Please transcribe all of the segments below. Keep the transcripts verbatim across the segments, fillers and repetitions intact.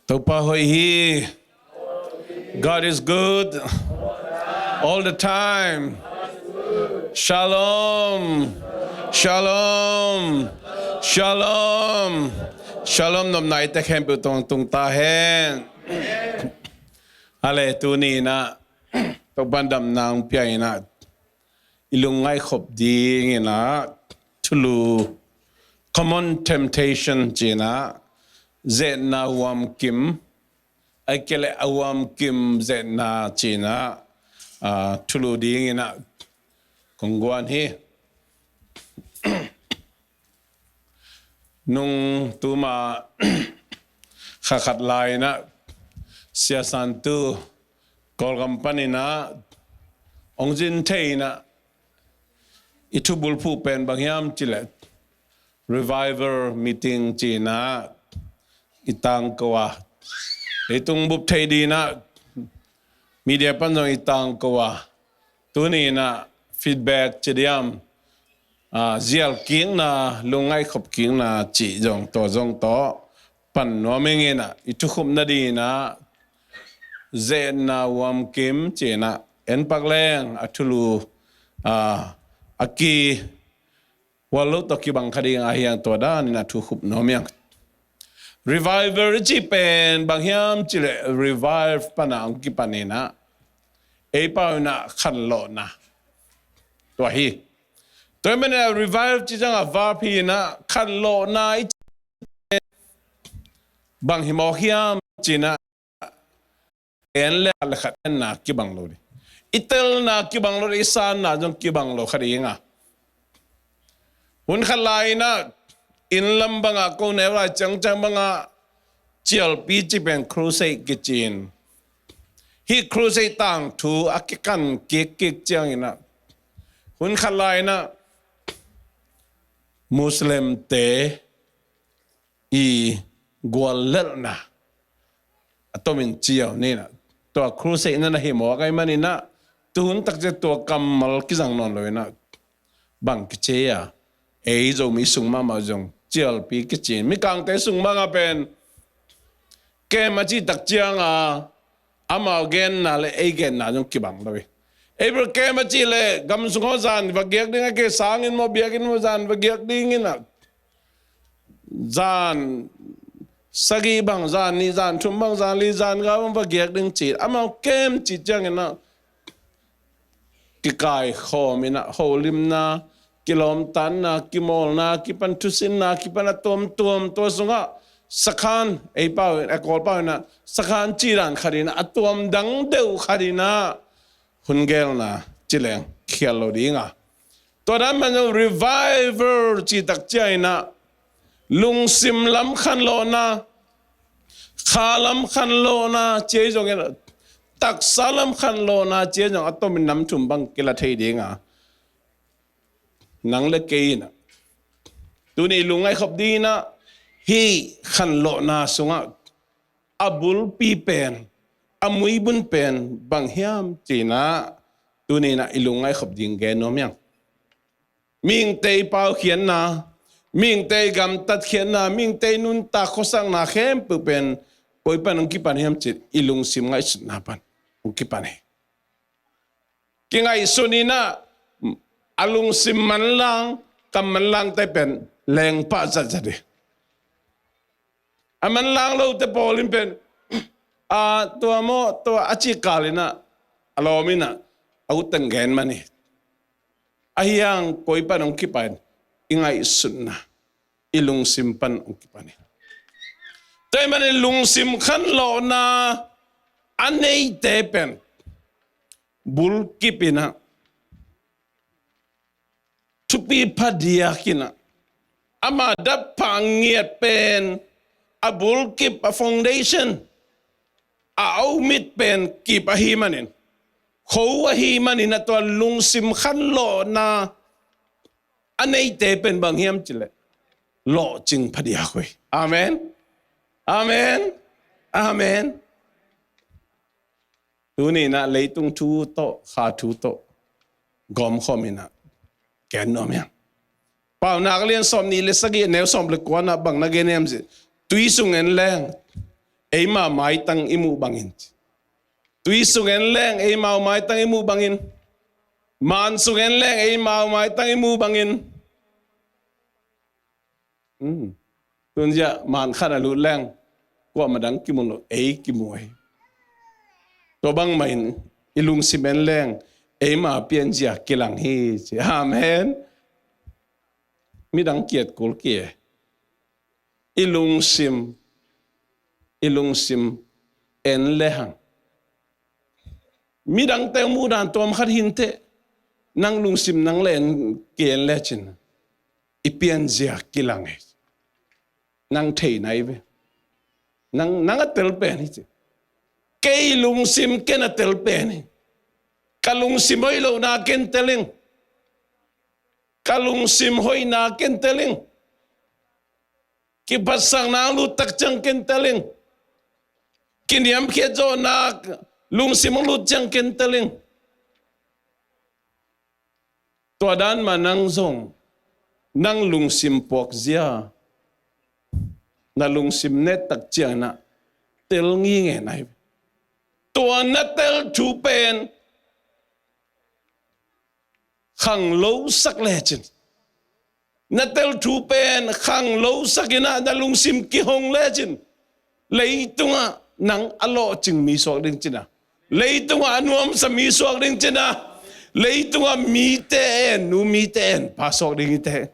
Topa hoih hi. God is good all the time. Shalom. Shalom. Shalom. Shalom. Nopna i te khempeuh tawh tung ta hen. Ale, tuni in ah Topa'n damna hong pia in ah, i lungngaih khop ding in ah, thulu, common temptation ci in ah, zetna huamkim, ahih kei leh a huamkim zetna ci in ah, ah, thulu ding in ah kong guan hi. Nung tuma kha khat lai in ah, Sia Santu Kawlgam pan in ah hong zin thei in ah, i thubulphuh pen bang hiam cih leh revival meeting ci in ah i tangko a, leitung bup thei ding in ah media pan zong i tangko a, tuni in ah feedback ci diam, ah, zialkikna, lungngaih khopkikna cih zong, tua zong tawh pan nuam ing in ah, i thukhupna ding in ah zetna huamkim ci in ah, en pak leng a thulu, ah, a ki hual lo tawh kibang kha ding a, hiang tua dan in ah thukhup nuam ing. Revival i cih pen bang hiam cih leh revive pan a hong kipan in ah, ei pau in ah khanlawhna, tua hi. Tua ahih manin ah revive cih ciang a verb hi in ah, khanlawhna i cih pen bang hi mawk hiam cih in ah, en le khat le khat enna kibang lo ding. I telna kibang lo ding, i sanna zong kibang lo kha ding a. Hun khat lai in ah, inn lam bang ah, ko neu lai ciangciang bang ah, cialpi cih pen crusade kici in, hih crusade tangthu a kikan kikkik ciang in ah, hun khat lai in ah Muslim-te i guallelhna a tomin ciau ni in ah, tua crusade na na hi mawk ahih manin ah, tuhun tak ciang tua kammal kizang nawn lo in ah, bang kici a, ei Zomi sung mahmah zong cialpi kici in, mikangte sung bang ah pen camp a cih tak ciang a, amau genna le ei genna zong kibang lo hi. Ei bel camp a cih leh gam sung aw, zan va giak ding, a ke sangin maw, biakinn maw, zan va giak ding in ah, zan sagih bang, zan nih, zan thum bang, zan li, zan nga bang va giak ding ci. Amau camp cih ciang in ah, kikaikhawm in ah, holimna, kilawmtatna, kimawlna kipan, thusinna kipan, a tuamtuam, tua sungah sakhan, ei pau in, a Kawl pau in ah sakhan cih dan khat in ah, a tuam dang deuh khat in ah hun gelna ci leng khial lo ding a. Tua dan man zong revival cih tak ciang in ah, lungsim lam khanlawhna, kha lam khanlawhna ci ei zong in ah, taksa lam khanlawhna ci ei zong, a tomin nam thum bang kila thei ding a. Nang le kei in ah, tuni lungngaih khop ding in ah, hih khanlawhna sungah a bulpi pen, a muibun pen bang hiam cih in ah, tuni in ah i lungngaih khop ding gen nuam ing. Mihingte i paukhiatna, mihingte i gamtatkhiatna, mihingte i nuntak khuasakna khempeuh pen koi pan hong kipan hiam cih leh, i lungsim ngaihsutna pan hong kipan hi. Kingaihsun in ah, a lungsim manlang, kam manlangte pen lengpah zatzat hi. A manlang lote pawl in pen, a, tua maw, tua a cih kal in ah, a lawm in ah, a utteng gen man hi. Ahi hang koi pan hong kipan, i ngaihsutna, i lungsim pan hong kipan hi. Tua ahih manin lungsim khanlawhna a neite pen bulkip in ah, thupi phadiak in ah, ama dap phah ngiat pen, a bulkip, a foundation, a aumit pen kip ahih manin, kho ahih manin ah, tua lungsim khanlawhna a neite pen bang hiam cih leh lawhcing phadiak uh hi. Amen. Amen. Amen. Tuni in ah leitung thu tawh, kha thu tawh gawmkhawm in ah gen nuam ing. Paunak lian sawmnih le sagih, neu sawm le kua in ah bang na gen hiam cih leh, tui sung en leng, eima maitang i muh bangin. Tui sung en leng eimau maitang i muh bangin. Man sung en leng eimau maitang i muh bangin. Hmm. Tunzia man khat a lut leng kuamah dang kimu lo, ei kimu ei. Tua bangmah in i lungsim en leng eima pianzia kilang hi ci. Amen. Midang kiat kul ki e. I lungsim, i lungsim en le hang. Midangte muhdan tuam khat hinteh, nang lungsim nang le en, ki en lecin i pianzia kilang e. Nang thei nai ve. Nang, nang a tel pen hi ci. Kei lungsim ken a tel pen hi. Ka lungsim hoih lohna ken tel ing. Ka lungsim hoihna ken tel ing. Kiphatsakna lut tak ciang ken tel ing. Kiniamkhiat zawhna lungsim lut ciang ken tel ing. Tua dan mah nang zong, nang lungsim puakzia, na lungsim net tak ciangin ah tel nginge nai. Tua na tel thu pen khanglosak lecin, na tel thu pen khanglosak in ah na lungsim kihong lecin, leitungah nang a lawhcing mi suak ding cin a, leitungah a nuamsa mi suak ding cin a, leitungah mite en nu, mite en pa suak ding hi te.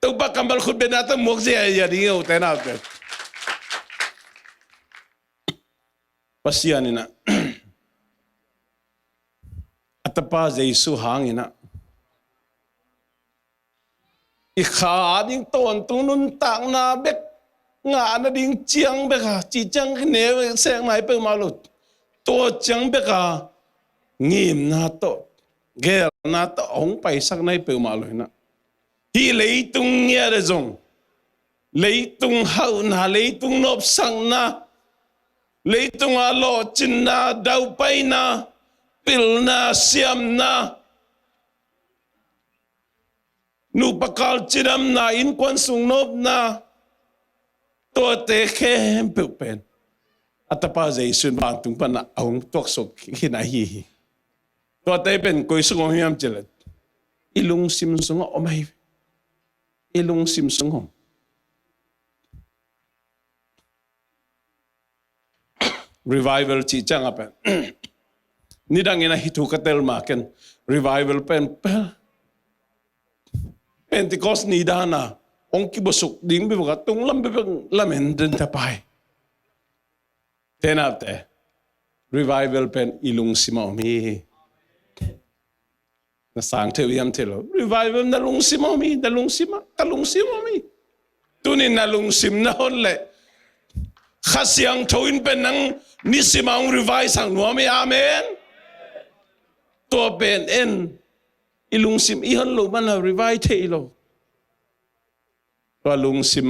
Topa kammal khut bengna tawh muak zia ding hi, ute naute. Pasian in ah a Tapa Jesu hangin ah i kha a ding tawntung nuntakna bek ngah nading ciang bek a, ci ciang ne sek nai peuhmah lo. Tua ciang bek a ngimna tawh, gelna tawh hong paisak nai peuhmah lo in ah, hih leitung ngiat ah zong, leitung hauhna, leitung nopsakna, leitung a lawhcinna, daupaina, pilna, siamna, nupa kal cidamna, innkuan sung nopna, tuate khempeuh pen a Tapa Jesu in vantung pan ah a hong tuaksuk khin ahi hi. Tuate pen koi sung om hiam cih leh i lungsim sungah om ahi. I lungsim sung om. Revival cih ciang a pen, nidangin a hih thu ka tel ma ken, revival pen, pen Pentecost ni dan a hong kibusuk ding bek a, tunglam bek lamen den ta pai. Te naute, revival pen i lungsim a om hi. Na sang thei uh hiam thei lo, revival na lungsim a om hi, na lungsim ah, ka lungsim a om hi. Tuni na lungsim na hon leh Kha Siangtho in pen nang nisim a hong revive sak nuam hi. Amen. Tua pen en, i lungsim i hon loh man a revive thei lo. Tua lungsim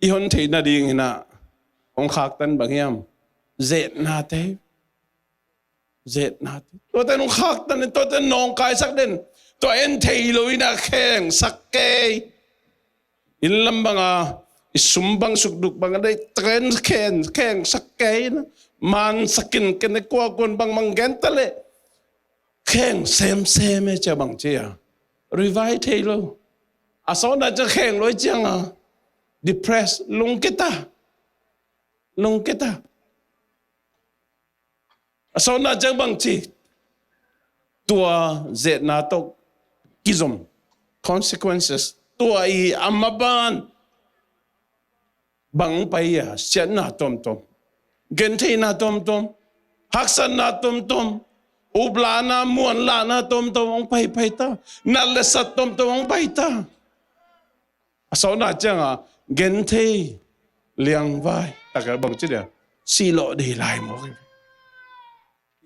i hon theih nadingin ah hong khaktan bang hiam? Zetnate. Zetnate. Tuate hong khaktan den, tuate nawngkaisak den. Tua en thei lo in ah khengsak kei. Inn lam bang a i sum bang sukduk bang a deih tak en kheng, khengsak kei in ah. Mansak in, ken kuakuan bangbang gen ta leh kheng semsem e, cia bang cia, revive thei lo. A sawtna cia kheng lo i ciang a depress, lungkia ta. Lungkia ta. A sawtna cia bang ci, tua zetna tawh kizom consequences, tua i a maban bang hong pai a, siatna tuamtuam, gentheihna tuamtuam, haksatna tuamtuam, uplahna, muanlahna tuamtuam hong paipai ta, nat le sat tuamtuam hong pai ta. A sawtna ciang a genthei liangvai tak a bang ci dia, sihlawh dei lai mawk hi.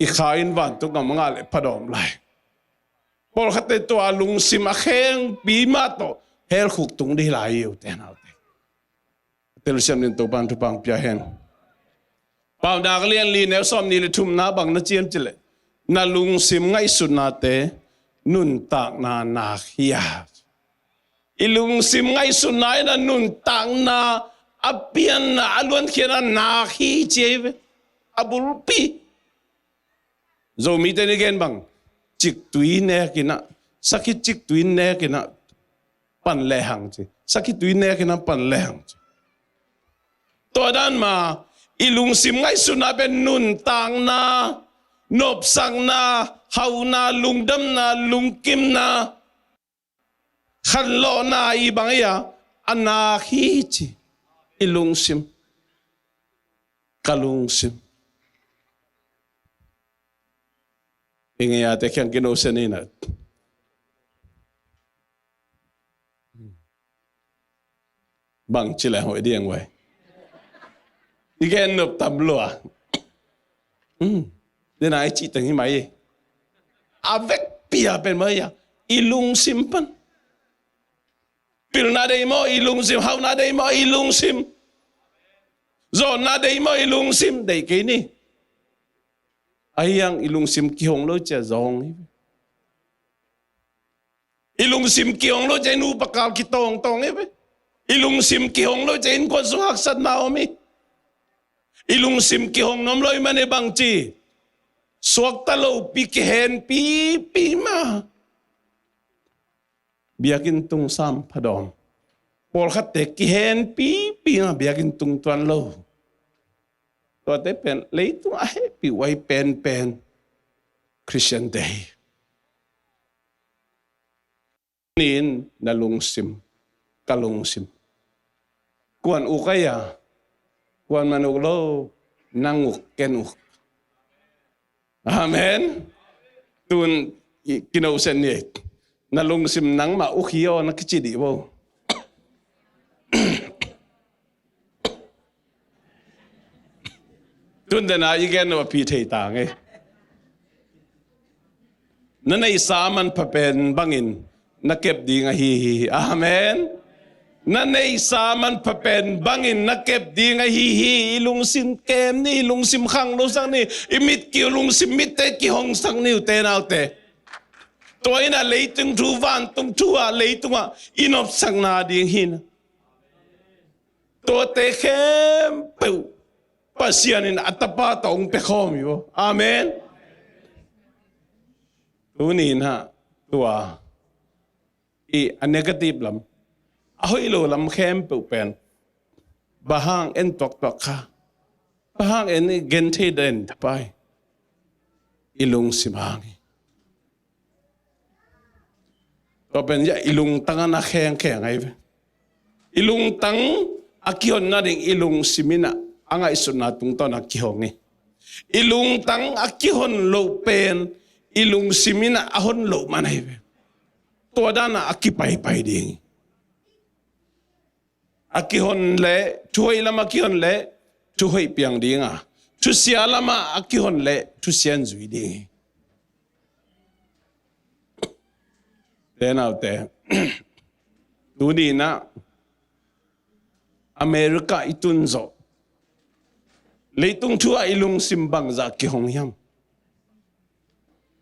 I kha in vantung gam a ngah leh phadawm lai. Pawlkhatte tua lungsim a khengpi mah tawh hell khuk tung dei lai hi uh, te naute. Telsiam dingin Topa'n thupha pia hen. Paunak lian li neu sawmnih le thumna bang na ci hiam cih leh, na lungsim ngaihsutnate nuntakna nak hi a. I lungsim ngaihsutna in a nuntakna a pianna, a luankhiatna nak hi ci hi ve. A bulpi. Zomite in i gen bang, ciktui nek in ah, sakhi ciktui nek in ah pan lehang ci. Sakhi tui nek in ah pan lehang ci. Tua dan mah i lungsim ngaihsutna pen nuntakna, nopsakna, hauna, lungdamna, lungkimna, khanlawhna i bang hi a, a nak hi ci. I lungsim, ka lungsim. I ngei a te kiang kino sen in ah. Bang ci leng hoih ding vai. I gen nop tam lua. Hmm. Dena i cih teng hi mai. A vekpi a pen mai a, i lungsim pan. Pilna dei maw, i lungsim. Hauna dei maw, i lungsim. Zawnna dei maw, i lungsim. Dei kei ni. Ahi hang i lungsim kihong lo cia zong hi. I lungsim kihong lo cia in upakal kitawngtawng hi ve. I lungsim kihong lo cia in khuan sung haksatna om hi. I lungsim kihong nuam lo i man hi bang ci. Suakta lopi kihenpipi mah. Biakinn tung sam phadawm. Pawlkhatte kihenpipi mah biakinn tung tuan lo. Tuate pen leitung a hehpih uh ahi penpen Khristiante hi. Nin na lungsim, ka lungsim. Kuan uk ahi a, kuan man uk lo, nang uk, ken uk. Amen. Tun i kino sen ni. Na lungsim nangmah uk hi aw na kici dih bo. Tun dena i gen lo a pi thei ta ngei. Na neihsa manpha pen bangin na kep ding ahi hi. Amen. Na neihsa manpha pen bangin na kep ding ahi hi. I lungsim kem ni, i lungsim khang lo sak ni, i mit ki lungsim mitte kihong sak ni ute naute. Tua in a leitung thu vantung thu a leitung a i nopsakna ding hi na. Tuate khempeuh Pasian in a tapa tawh hong pia khawm hi bo. Amen. Tuni in ah tua i a negative lam, a hoih lo lam khempeuh pen bang hang en tuaktuak kha, bang hang en i gen thei den thapai, i lungsim hang hi. Tua pen ya i lungtang a na khengkheng ahi ve. I lungtang a kihonna ding i lungsim in ah a ngaihsutna tungtawn a kihong hi. I lungtang a kihon loh pen i lungsim in ah a hon loh man ahi ve. Tua dan a a kipaipai ding hi. A kihon leh, thuhoih lam a kihon leh, thuhoih piang ding a. Thusia lam a a kihon leh, thusia in zui ding hi. Te naute. Tuni in ah America i tun zawh. Leitung thu a i lungsim bangzah kihong hiam?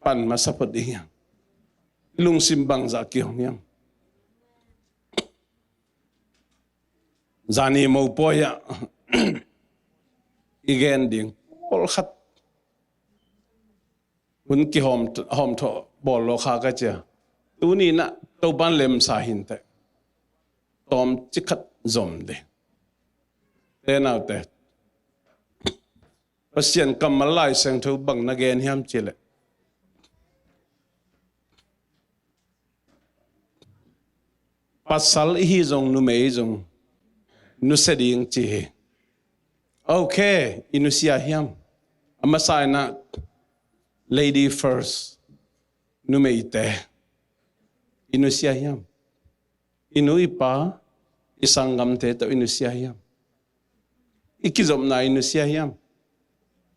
Pan masa phot ding hiam? I lungsim bangzah kihong hiam? Zani mopawi ah i gen ding pawlkhat hun kihawm, hawm thawh bawl lo kha ka cia. Tuni in ah Topan lemsa hinteh. Tawm cikhat zom ding. Te naute. Pasian kammal Lai Siangtho bang na gen hiam cih leh, pasal i hi zong, numei zong nusia ding ci hi. Ok, i nusia hiam? A masa in ah lady first, numeite i nusia hiam? I nu i pa, i sanggamte tawh i nusia hiam? I kizopna i nusia hiam?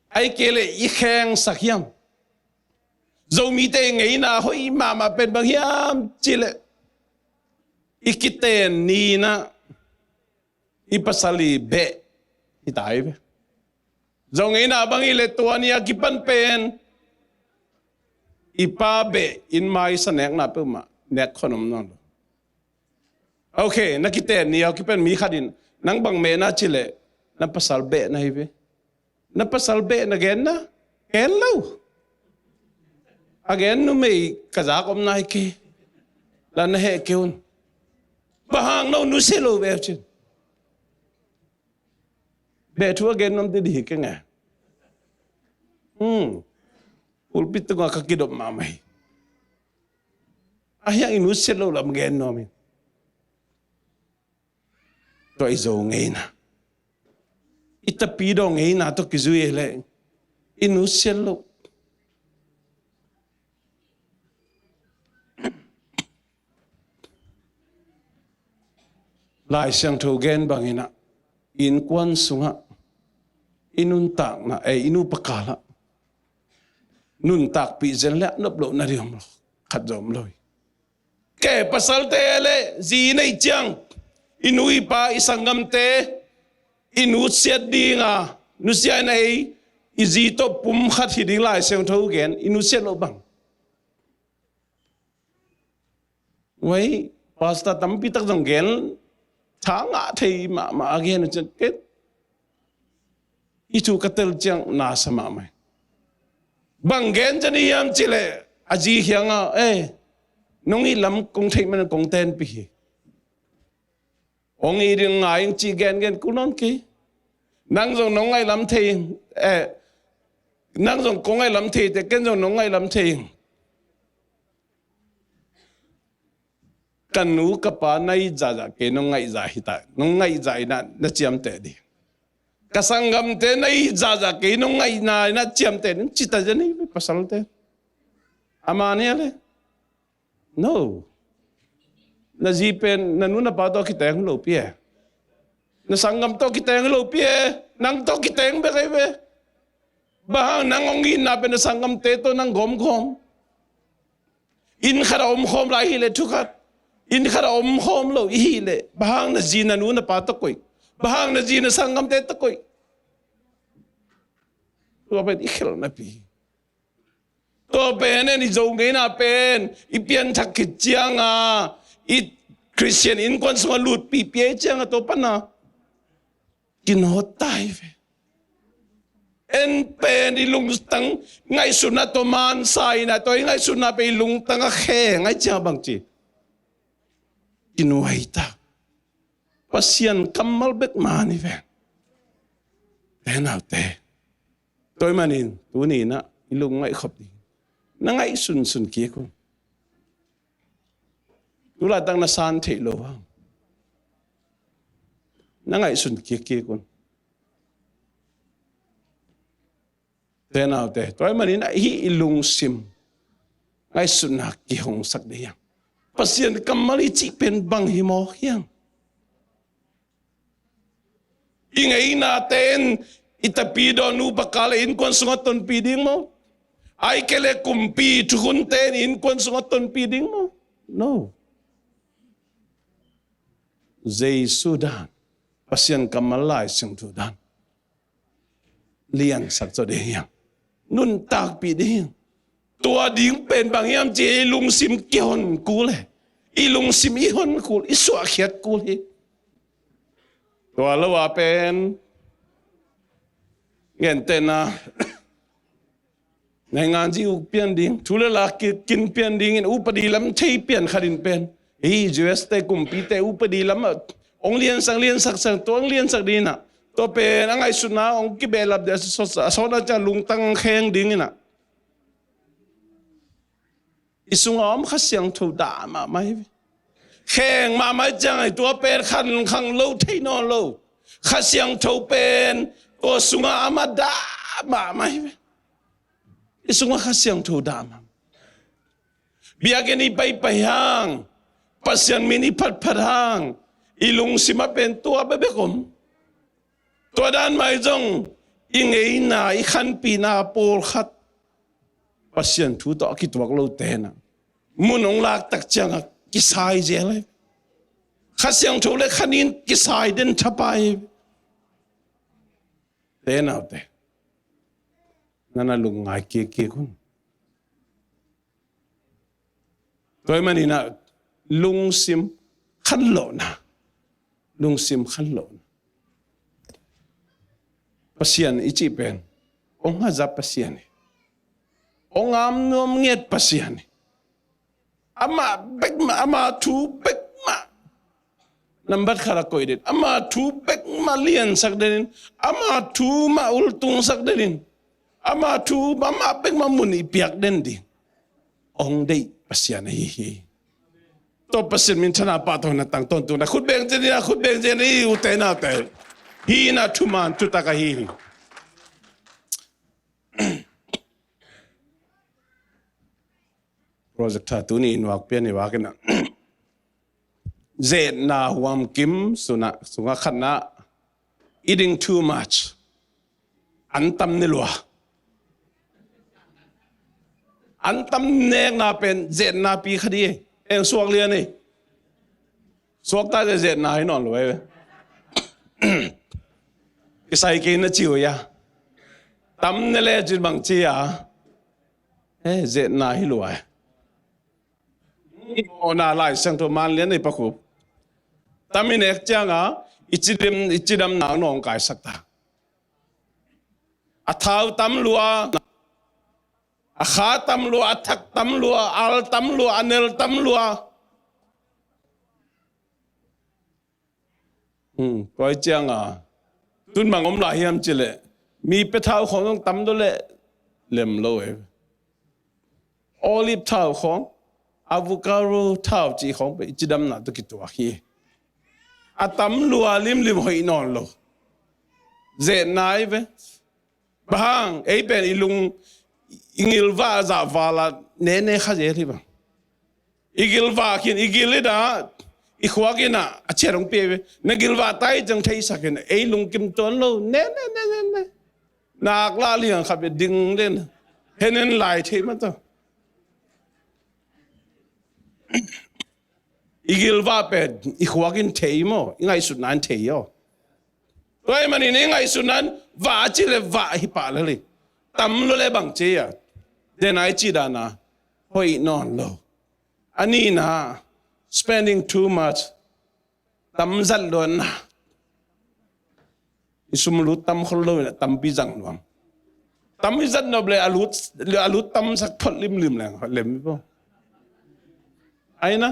Ahih kei leh i khengsak hiam? Zomite ngeina hoih mahmah pen bang hiam cih leh, i kiten ni in ah i pasal i beh hi ta hi ve. Zong ngeina bang hi leh tua ni a kipan pen i pa beh in maisa nekna peuhmah nek khon om nawn lo. Ok, na kiten ni a kipan mi khat in Nang bang mehna ci leh, na pasal behna hi ve. Na pasal behna genna, gen lo. A gen numei ka zak omna hi kei. La na heh kei un. Bang hang no nusia lo ve cin. Beh thu a gen nuam didi hi kei nge. Hmm. Pulpit tungah ka kidop mahmah hi. A hiang i nusia lo lam gen nuam hi. Tua i Zo ngeina, i tapidaw ngeina tawh kizui hi leh i nusia lo. Lai Siangtho gen bangin ah, i innkuan sungah, i nuntakna, eh, i nu pakal ah nuntakpih zen leh nop lohna ding om lo, khat zong om lo hi. Kei pasalte le zi nei ciang, i nu i pa, i sanggamte i nusiat dinga, nusia in ah ei, i zi tawh pum khat hi ding Lai Siangtho gen, i nusiat loh bang. Uai, pastor tampi tak zong gen, tha ngah thei mahmah a gen uh ciang ken, i thu ka tel ciang nasa mahmah hi. Bang gen ciang i hiam ci leh, a zi kiangah, eh, nong it lam kong theih man kong tenpih hi. Hong it ding ngai ing ci gengen kul nawn kei. Nang zong nong ngaih lam thei ing, eh, nang zong kong ngaih lam thei teh, ken zong nong ngaih lam thei ing. Ka nu ka pa na it zahzah kei, nong ngaih zah hi ta, nong ngaih zah in ah na ciamteh ding. Ka sanggamte na it zahzah kei, nong ngaihna in ah ciamteh ding, ci ta zen hi pasalte. A man hia le? No. Na zi pen na nu na pa tawh kiteng lopi e. Na sanggam tawh kiteng lopi e. Nang tawh kiteng bek ahi ve. Bang hang nang hong itna pen na sanggamte tawh nang gawmgawm. Inn khat a omkhawm lai hi leh thu khat, inn khat a omkhawm lo i hih leh, bang hang na zi na nu na pa tawh koih? Bang hang na zi na sanggamte tawh koih? Tua pen i khelhnapi hi. Tua pen en i Zo ngeina pen i pianthak khit cianga, i Khristian innkuan sungah lutpihpih ahih cianga tua pana kinawt ta hi ve. En pen i lungtang ngaihsutna tawh mansa in ah, tua i ngaihsutna pen i lungtang a kheng ahih cianga bangci kinuai ta. Pasian kammal bek man hi ve. Te naute, tua ahih manin tuni in ah i lungngaih khop ding, na ngaihsunsun kik un. Tulaitak na san theih loh hang, na ngaihsun kikkik un. Te naute, tua ahih manin ah hih i lungsim ngaihsutna kihongsak ding hiam? Pasian kammal i cih pen bang hi mawk hiam? I ngeinate in i tapidaw nu pakal le innkuan sungah tonpih ding maw? Ahih kei leh kumpi thukhunte in innkuan sungah tonpih ding maw? No. Jesu dan, Pasian kammal Lai Siangtho dan liansak zaw ding hiam? Nuntakpih ding hiam? Tua ding pen bang hiam cih leh i lungsim kihon kul e. I lungsim i hon kul, i suahkhiat kul hi. Tua lo a pen, gentehna, naingan zi uk pian ding, thu le la ki-, kin pian dingin upadi lam thei pian khat in pen, hih U S te kumpite upadi lam ah hong liansak, liansak, sang tua hong liansak ding in ah, tua pen a ngaihsutna hong kibehlap ding, a sawt, a sawtna ciang lungtang kheng ding in ah, i sungah om Kha Siangtho dah mahmah hi ve. Kheng mahmah hi ciang, tua pen khan khang lo thei nawn lo. Kha Siangtho pen tua sungah om a dah mahmah hi ve. I sungah Kha Siangtho dah mahmah. Biakinn i paipai hang, Pasian min i phatphat hang, i lungsim ah pen tua bekbek om. Tua dan mah zong i ngeina, i khanpihna pawlkhat Pasian thu tawh a kituak lote in ah, mun hong lak tak ciangah kisai zel hi. Kha Siangtho le kha nin kisai den thapai hi. Te naute, na na lungngai kikkik un. Tua ahih manin ah lungsim khanlawhna, lungsim khanlawhna, Pasian i cih pen hong haza Pasian hi. Hong am nuam nget Pasian hi. Amah bekmah, ama thu bekmah nambat khat a koih den, ama thu bekmah liansak den in, ama thu mah ultungsak den in, ama thu, amah bekmah mun i piak den ding hong deih Pasian ahi hi. Tua Pasian minthanna pahtawi na tang tawntung na khut beng cian hi, khut beng cian hi, ute naute. Hih na thuman thutak ahi hi. Project tha tuni in vak pian i vak in a, zetna huam kim suna, sunga khatna, eating too much. An tam ni lua. An tam nekna pen zetna pi kha di. Eng suak lian hi. Suakta zia zetna hi nawn lo e. Kisai kei na ci uh ia. Tam ne le cin bang ci a. E, zetna hi lua e. Ona Lai Siangtho man lian i pakhup. Tam i nek cianga i cidam, i cidam nak nawng kaisak ta. A thau tam lua, a kha tam lua, a thak tam lua, a al tam lua, a nel tam lua. Hmm, tua i cianga tun bang om lai hiam cileh, mi pe thau khong zong tam do leh lem lo e. Olive thau khong, avocado thau cih khong pe i cidamna tawh kituak hi. A tam lua limlim hoih nawn lo. Zetna i ve. Bang hang, ei pen i lung, i ngilvah zah vala nene kha zel hi bang. I gilvah khin, i gil i dah, i khuak i nah, a ciat hong pia ve. Na gilvah tai ciang theisak in, ei lungkim tuan lo, ne, ne, ne, ne, ne. Nak lah liang khat ve ding len. Hen en lai thei mah tawh. I gilvah pen i khuak in thei maw, i ngaihsutna in thei aw. Tua ahih manin i ngaihsutna in vah a ci le vah hi pah lel hi. Tam lua le bang ci a, dena i cih dana hoih nawn lo. A nihna, spending too much. Tam zat luatna. I sum lut tam khol lo in a tampi zang nuam. Tam i zat nop le a lut, a lut tam sak phot limlim leng lem hi bo. Ai na.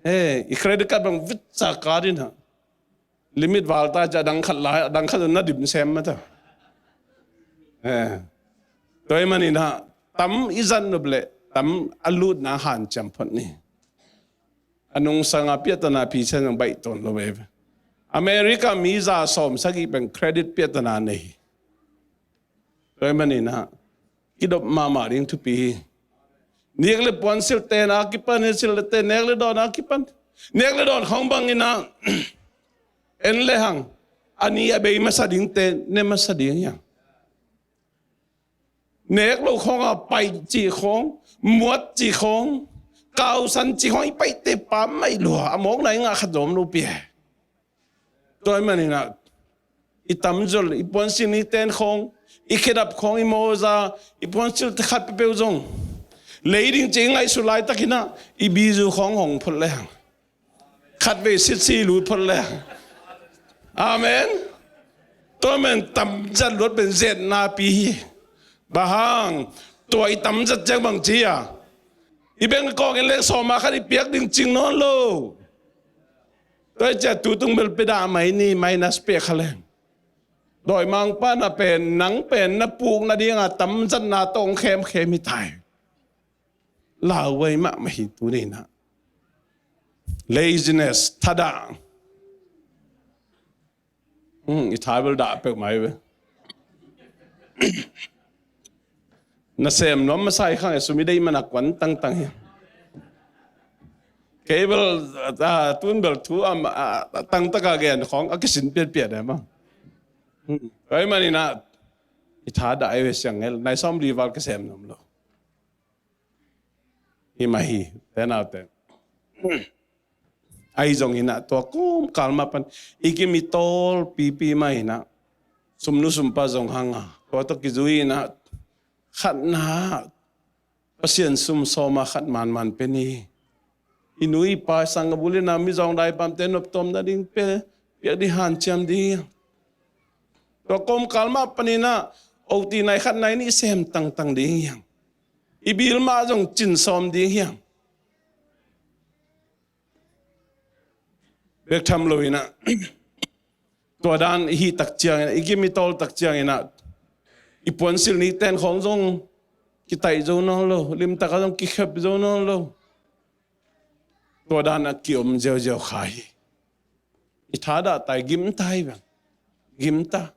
E, i credit card bang vit sa card in ha. Limit val ta cia dang khat lai, dang khat na dim sem mah ta. E. Tua ahih manin ha, tam i zat nop le tam a lutna hanciam phot ni. A nungsanga piahtana phi sia zong baih tawn lo ve. America mi za sawm sagih pen credit piahtana nei hi. Tua ahih manin ah, kidop mahmah ding thupi hi. Nek le puan silhte na kipan hi, silhte nek le dawn na kipan. Nek le dawn khong bangin ah, en le hang, a ni a bei masa dingte ne masa ding hi hang. Nek lo khawng a paih cih khawng, muat cih khawng, kausan cih khawng i paihte pa maih lua, a mawkna i ngah khat zom lo pi e. Tua ahih manin ah, i tamzol, i puansilh ni ten khawng, i khedap khawng, i mawza, i puansilh khat peuhpeuh zong lei ding ci i ngaihsut laitakin ah, i bizu khawng hong phot le hang. Khatvei sitsi lut phot le. Amen. Tua men tamzat luat pen zetna pi hi. Bang hang, tua i tamzat ciang bang ci a, i bengkawk in leng sawma khat i piak ding cing nawn lo. Tua i ciah tutung bel pia dah mai ni, minus pia kha leng. Dawimangpa na pen, nang pen na puk nadinga tamzatna tawh hong khemkhem hi tai. Lauhuai mahmah hi tuni in ah. Laziness, thadah. Hmm, i tha bel dah peuhmah hi ve. Na sem nuam masa i khang e, sum i deih man a kuan tangtang hi. Kei bel, ah, tun bel thu a, ah, tangtaka gen khawng a kisin piatpiat e maw. Hmm. Tua ahih manin ah, i thadah e ve siang ngel, nai sawmli val kisem nuam lo. Hi mah hi, te naute. Ahi zongin ah tua kawmkal mah pan i kim i tawl pipi mah in ah, sumnu sumpa zong hang a, tua tawh kizui in ah, khatna Pasian sum sawma khat manman pe ni. I nu i pa, i sanggam u le nau, mizawng daipamte noptuam nading pe, piak ding hanciam ding. Tua kawmkal mah paninah oti nai khat nai nih sem tangtang ding hiam? I bil mah zong cin sawm ding hiam? Bek tham loinah tua dan i hih tak cianginah, i gim i tawl tak cianginah i puansilh nikten khawng zong kitaih zo nawn lo, limtakah zong kikhep zo nawn lo. Tua dan a kiom ziauziau kha hi. I thadah tai gimta hi bang. Gimta.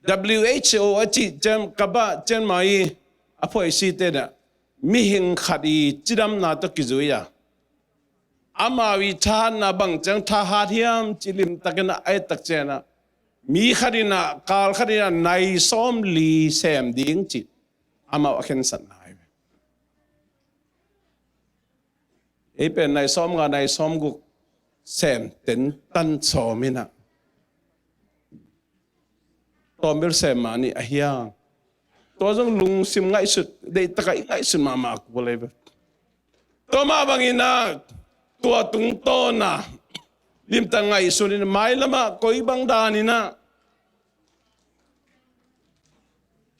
W H O a cih cian, kaba cian mai a phuaisite dah mihing khat i cidamna tawh kizui a, amau i thahatna bang ciang thahat hiam cih limtakin a et tak cianah mi khatinah kal khatinah nai sawm li sem ding cih amau a khensatna hi. Ei pen nai sawm nga nai sawm guk sem ten tan sawm inah tawmbil sem mah nih a hiang. Tua zong lungsim ngaihsut, deihtakah i ngaihsut mahmah kul ei ve. Tua mah banginah tua tungtawna limtak ngaihsun in mailamah koi bang daninah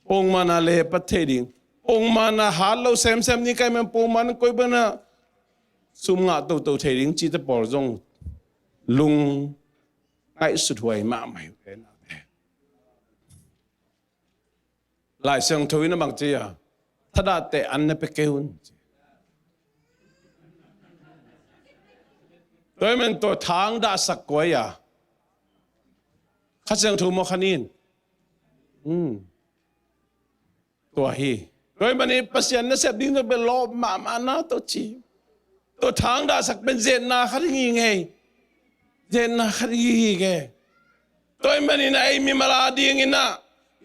pongmana lepat thei ding, pongmana hat lo semsem ni kai man pongmana koi bangna sum ngah toto thei ding cihte pawl zong lung ngaihsut huai mahmah hi uh te nate. Lai Siangtho in a bang ci a, thadahte an na pia kei un ci. Tua hi man tua thang dahsak kuai a, Kha Siangtho maw khanin? Tua hi. Tua hi manin Pasian nasep ding tua pen lawp mahmahna tawh ci. Tua thang dahsak pen zetna khat hi ngei. Zetna khat hi ngei. Tua hi manin a ei mimal a dinginah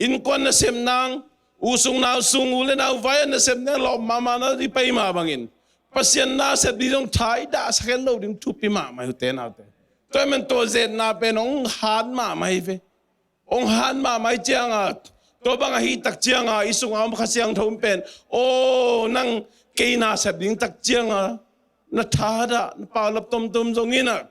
innkuan nasep nang, u sung nau sung, u le nau vai a nasep nang lawp mahmahna i pai mah bangin Pasian nasep ding zong thai dahsak hen lo ding thupi mahmah hi uh te naute. Tua hi man tua zetna pen hong hat mahmah hi ve. Hong han mahmah hi cianga, tua bang ahi tak cianga i sungah om Kha Siangtho pen, aw nang kei nasep ding tak cianga na thadah, na paulap tomtom zonginah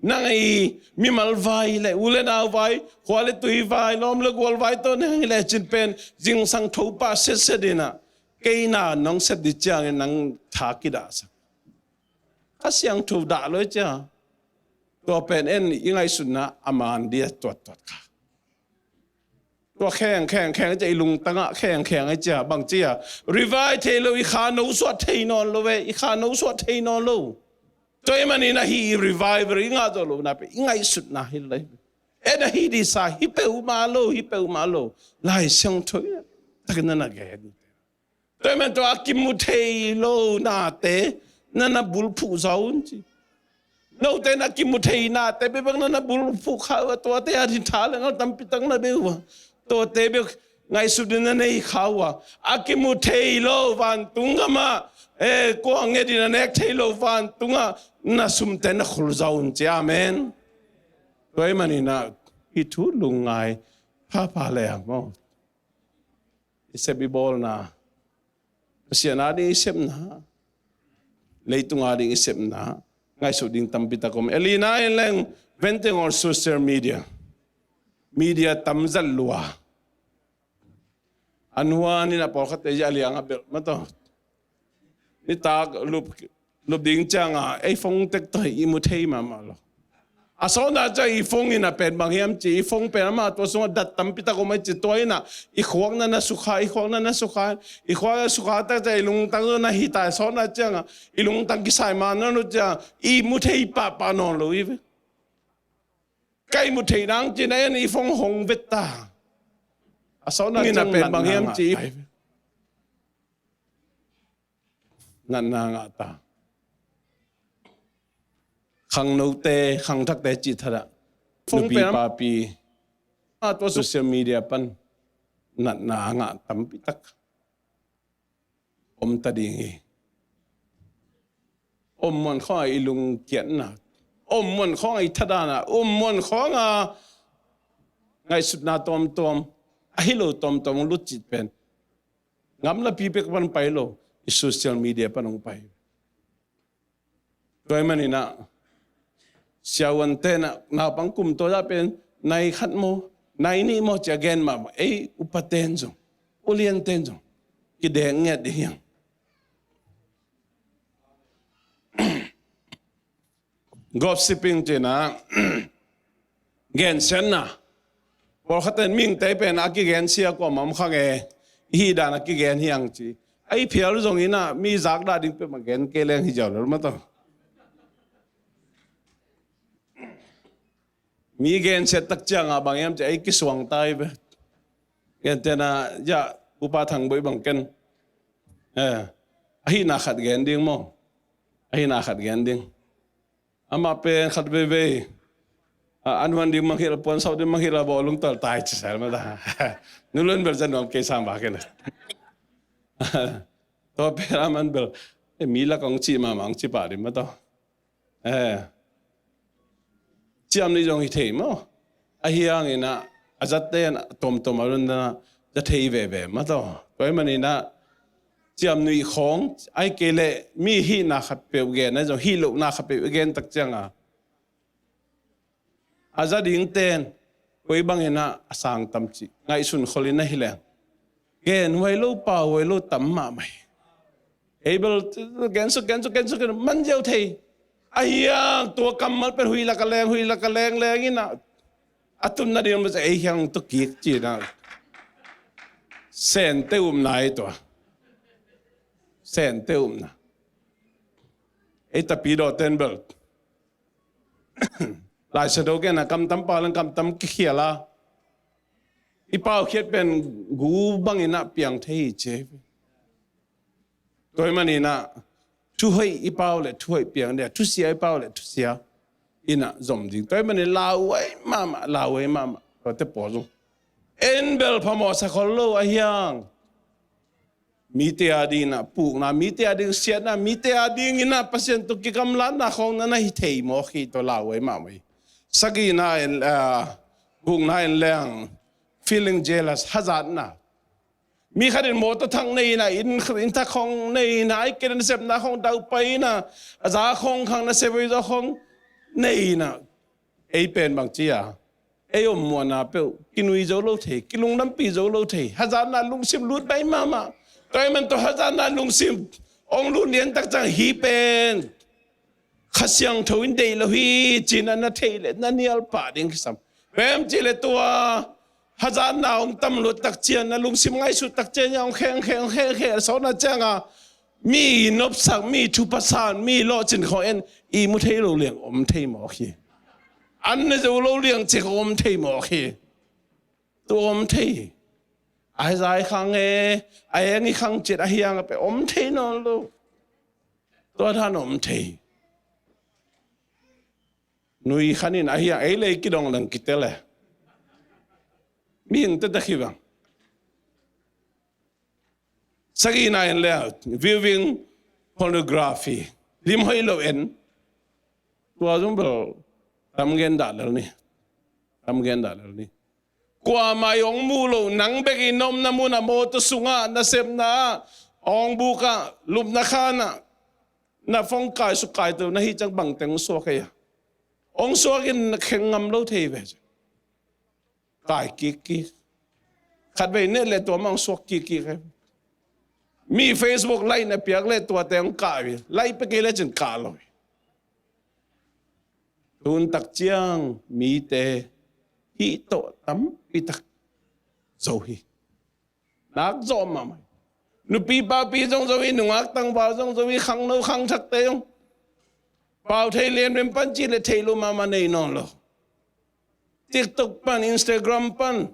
nang i mimal vai le u le nau vai, khua le tui vai, lawm le gual vai tawh nang i lecin pen zingsang tho pah setset inah kei na nong sep ding ciangin nang tha kidahsak. Kha Siangtho dah lo hi cia. Tua pen en i ngaihsutna a man dia tuattuat kha. Tua kheng kheng kheng cia i lungtangah kheng kheng a cia bang cia. Revise thei lo, i kha no suah thei nawn lo ve, i kha no suah thei nawn lo. Tua hi manin ahi i revival i ngah zawh lohna pen i ngaihsutna hi lai. En ahi disa hi peuhmah lo, hi peuhmah lo. Lai Siangtho takin na na gen. Tua hi man tua a kimu thei lo nate na na bulphuh zaw un ci. Note na kimu thei nate bebek na na bulphuh kha uh a, tuate a ding tha le ngal tampi tak na be uh a, tuate bek ngaihsut in na nei kha uh a. A kimu thei lo vantung gamah, eh, kua nget in a nek thei lo vantungah na sumte na khul zaw un ci. Amen. Tua hi maninah hih thu lungngai phapha le a maw? I sep i bawlna, Pasian ading i sepna, leitung ading i sepna ngaihsut ding tampi tak om. Elina in leng venteng all social media, media tam zat lua. A nuan in a pawlkhatte zia liang a belh mataw. Nitak lup lup ding cianga ei phone tek tawh i mu thei mahmah lo. A sawtna ciang i phone in a pen bang hiam ci, i phone pen amah tua sungah dat tampi tak om a ci, tua inah i khuakna na sukha, i khuakna na sukha, i khuakna sukha tak ciang i lungtang zo na hi ta. A sawtna cianga i lungtang kisai ma na nu cianga i mu thei pahpah nawn lo i ve. Ka i mu thei nang ci na en i phone hong vet ta. A sawtna ciang pen bang hiam ci, natna ngah ta. Khangnote, khangthakte cih thadah nupi papi a tua social media pan natna a ngah tampi tak om ta ding hi. Om muan khawngah i lungkiatna, om muan khawngah i thadahna, om muan khawngah ngaihsutna tawmtawm, ahi lo tawmtawm hong lutcit pen ngamlapi pek pan pai lo, i social media pan hong pai. Tua hi maninah siavuante inah naupang kum tua zah pen nai khat maw, Nai nih maw ci a gen mahmah, ei upaten zong, ulianten zong kideng ngiat ding hiang. Gossiping cina, gensiatna. Pawlkhatin mihingte pen a kigensia kuamah om kha nge, i hih dan a kigen hiang ci. Ei phial zong ina mi zakdah ding peuhmah gen kei leng hi ziau lo mah tawh. Mi gensiat tak cianga bang hiam ci ei kisuang tai ve. Gentena, ya, Upa Thang Boi bang ken, eh, a hihna khat gen ding maw? A hihna khat gen ding. Amah pen khat veivei a, an huan ding mangkhil, puan sauh ding mangkhil a bawl lungtual tai ci sel mah ta. Nu Lun bel za nuam kei sam ba ken. Tua pen a man bel, eh, mi lak hong ci mahmah hong ci pah ding mah tawh. Eh. Ciam nih zong hi thei maw? A hiang ina, a zatte in a tuamtuam a run dana za thei veve mah tawh. Tua ahih man ina, ciam nih khawng, ahih kei leh mi hihna khat peuh gen, a zong hih lohna khat peuh gen tak cianga, a za dingten koi bang ina a sang tam cih ngaihsun khol ina hi leng, gen huai lo, pau huai lo tam mahmah hi. Ei bel gensuk, gensuk, gensuk, man ziau thei. A hiang tua kammal pen huih lak a leng, huih lak a leng leng ina, a tunna ding masa ei hiang tuk kik cina. Sente upna ei tua. Sente upna. Ei tapidawten bel Lai Siangtho genna kamtam pau leng kamtam kikhial a, i paukhiat pen gu bang ina piang thei hi ci. Tua ahih man ina, thuhoih i pau leh thuhoih piang ding a, thusia i pau leh thusia ina zom ding. Tua ahih man ina lauhuai mahmah, lauhuai mahmah. Tuate pawl zong en bel phamawh sa khol lo a hiang. Mite a ding ina pukna, mite a ding siatna, mite a ding ina Pasian tawh kigamlatna khawng na na hi thei mawk hi, tua lauhuai mahmah hi. Sagihna in, ah, gukna in leng feeling jealous, hazatna. Mi khat in mawtaw thak nei ina, inn, inn thak khawng nei ina, ahih kei leh nasepna khawng daupai ina, a za khawng khang nasep ei zaw khawng nei ina. Ei pen bang ci a, ei om muanna peuh kinui zo lo thei, kilungdampi zo lo thei, hazatna lungsim lut bai mahmah. Tua ahih man tua hazatna lungsim hong lut lian tak ciang hih pen Kha Siangtho in deih lo hi cina na theih leh na nial pah ding kisam. Bang hiam cih leh tua hazatna hong tam luat tak ciang, na lungsim ngaihsut tak ciang hong kheng kheng, hong kheng kheng, a sawtna cianga mi nopsak, mi thupha san, mi lawhcin khawng en, ihmu thei lo liang om thei mawk hi. An ne zo lo liang cih khawng om thei mawk hi. Tua om thei hi. A za i khang e, a eng i khang cit a hiang a pe om thei nawn lo. Tua dan om thei hi. Nui khan in a hiang ei lei kidong lang kitel e. Mihing te tak hi bang. Sagihna in le viewing pornography, lim hoih lo en. Tua zong bel tam gen dah lel ni. Tam gen dah lel ni. Kuamah i hong muh loh, nang bek i na omna munah, mawtaw sungah, nasepna ah, awng bukah, lupna khanah, na phone kai suk kai to na hih ciang bangteng hong suak ei a. Hong suak in na kheng ngam lo thei ve. Kai kikkik. Khatvei neh leh tua mah hong suak kikkik e. Mi Facebook like na piak leh tuate hong kah hi. Like pia kei lecin kah lo hi. Tun tak ciang mite hih tawh tampi tak zo hi. Nak zawh mahmah hi. Nupi papi zong zo hi, nungak tangval zong zo hi, khangno khangthakte zong. Pau thei lianlian pan cih leh theih loh mahmah nei nawn lo. TikTok pan, Instagram pan,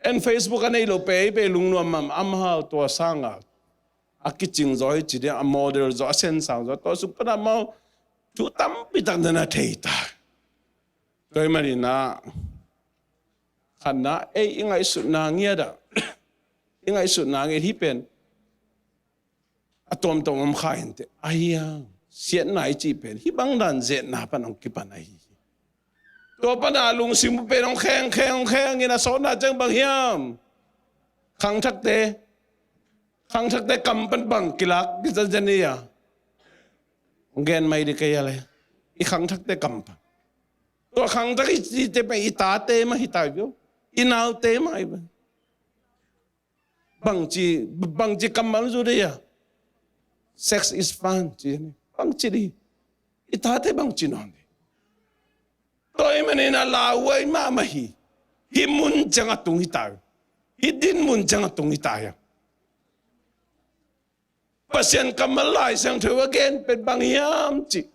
en Facebook a nei lo pei pei lungnuam mahmah, amau tua sangah a kicing zaw hi ci ding, a model zaw, a sensang zaw, tua sung pan amau thu tampi tak na na thei ta. Tua ahih manin ah khatna ei i ngaihsutna ngiat ah, i ngaihsutna ngiat hih pen a tuamtuam om kha inteh. A hiang, siatna i cih pen hih bang dan zetna pan hong kipan ahi hi. Tua pana lungsim uh pen hong kheng kheng hong kheng in a sawtna ciang bang hiam? Khangthakte, khangthakte kam pan bang kilak kizanzan hi a. Hong gen mai dih kei a le, i khangthakte kam pan. Tua khangthak i cihte pen i tate mah hi ta uh. I naute mah i bang. Bangci, bangci kammal zu dei a. Sex is fun ci. Bangci dei. I tate bangci nawn dei. Tua ahih manin a lauhuai mahmah hi. Hih mun ciang a tung hi ta. Hih din mun ciang a tung hi ta. Pasian kammal Lai Siangtho a gen pen bang hiam cih.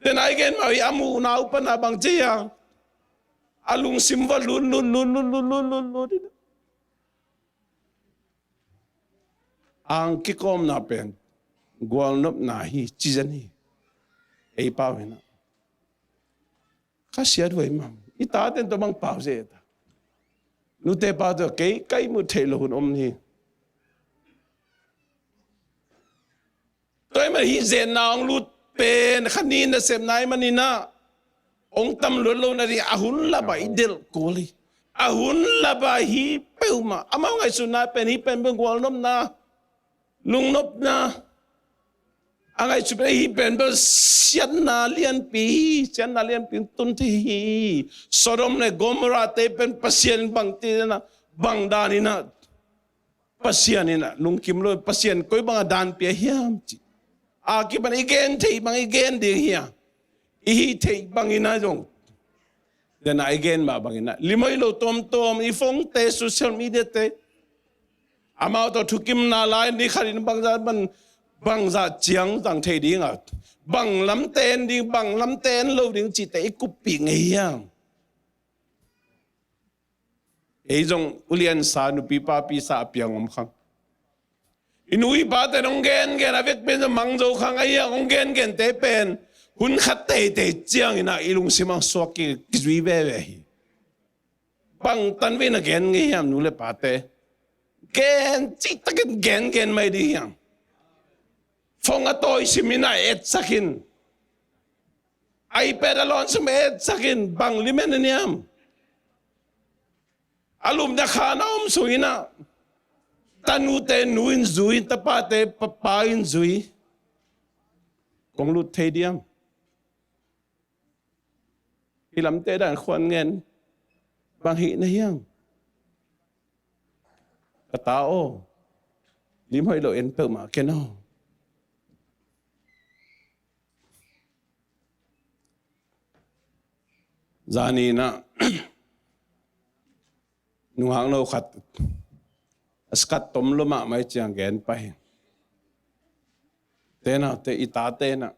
Tena i gen mah hi a muhna uh pan a bang ci a. A lungsim va lut lut lut lut lut lut lut lut. Ang kikawmna pen gualnopna hi ci zen hi. Ei pau hi na. Ka siat huai mah. I taten tua bang pau zeta. Nute pau tua kei kai mu thei lo hun om ni. Tua i mah hi zenna ong lut pen kha ni nasepna i manin a ong tam luat lo na ding a hun laba i delh kul hi. A hun laba hi peuhmah. Amau ngaihsutna pen hi pen bang gualnopna. Lungnopna. A ngaihsut pen hi pen bel siatna lianpi hi, siatna lianpi tun thei hi. Sodom le Gomorrah te pen Pasian bang ti na bang dan in a Pasian in a lungkim lo, Pasian koi bang a dan pia hiam ci. A kipan i gen thei bang i gen ding hi a. I hih theih bangin a zong. Dena i gen mah bangin a. Lim hoih lo tuamtuam, i phone te, social media te. Amau tawh thukimna lai ni khat in bangzah ban, bangzah ciang zang thei ding a. Bang lam ten ding, bang lam ten lo ding cihte i kuppih ngei hiam. Ei zong uliansa nupi papi sa a piang om khang. I nu i pate nong gengen a vek pen zong mang zo khang a hiang hong gengente pen hun khat teitei ciangin a i lungsim ang suak ki, kizui veve hi. Bang tan vei na gen ngei hiam nu le pate. Gen citakin gengen mai ding hiam. Phone a tawi simin a etsakin. iPad a lawn sum etsakin bang limen a niam. A lumna khan a om sungin a tanute nu in zui, tapate papa in zui. Kong lut thei diam. Hi lamte dan khuan ngen bang hih na hiam. Ka ta aw, lim hoih lo en peuhmah ken aw. Zaninah nungakno khat a sikat tom lo mahmah i ciang gen pah hi. Tenah te i ta tenah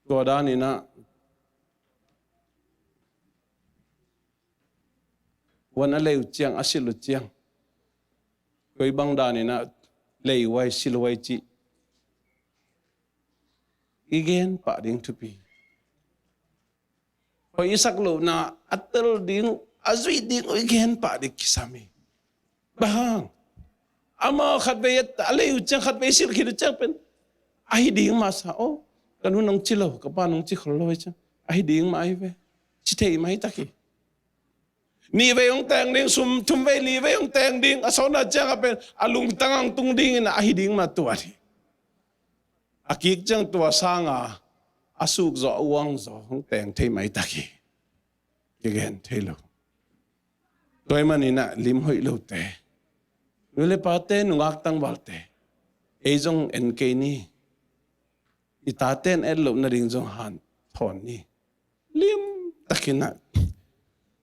tua daninah huan a lei uh ciang, a silh uh ciang, koi bang daninah lei huai, silh huai cih i gen pah ding thupi. Hoih i sak lohna a tel ding, a zuih ding uh i gen pah ding kisam hi. Bang hang amau khatvei a lei uh ciang, khatvei silh khit uh ciang pen ahi ding mah sa aw. Ka nu nong ci lo, ka pa nong ci khol lo hi ciang ahi ding mah ahi ve. Ci thei mah hi tak hi. Nih vei hong teng ding, sum thum vei li vei hong teng ding, a sawtna ciang a pen a lungtang ang tung dingin ahi ding mah tuat hi. A kik ciang tua sanga a suk zawh, a uang zawh hong teng thei mah hi tak hi. Kigen thei lo. Tua ahih maninah lim hoih lote, nu le pate, nungak tangvalte, ei zong en kei ni. I tate in et loh nading zong hanthawn ni. Lim takinah.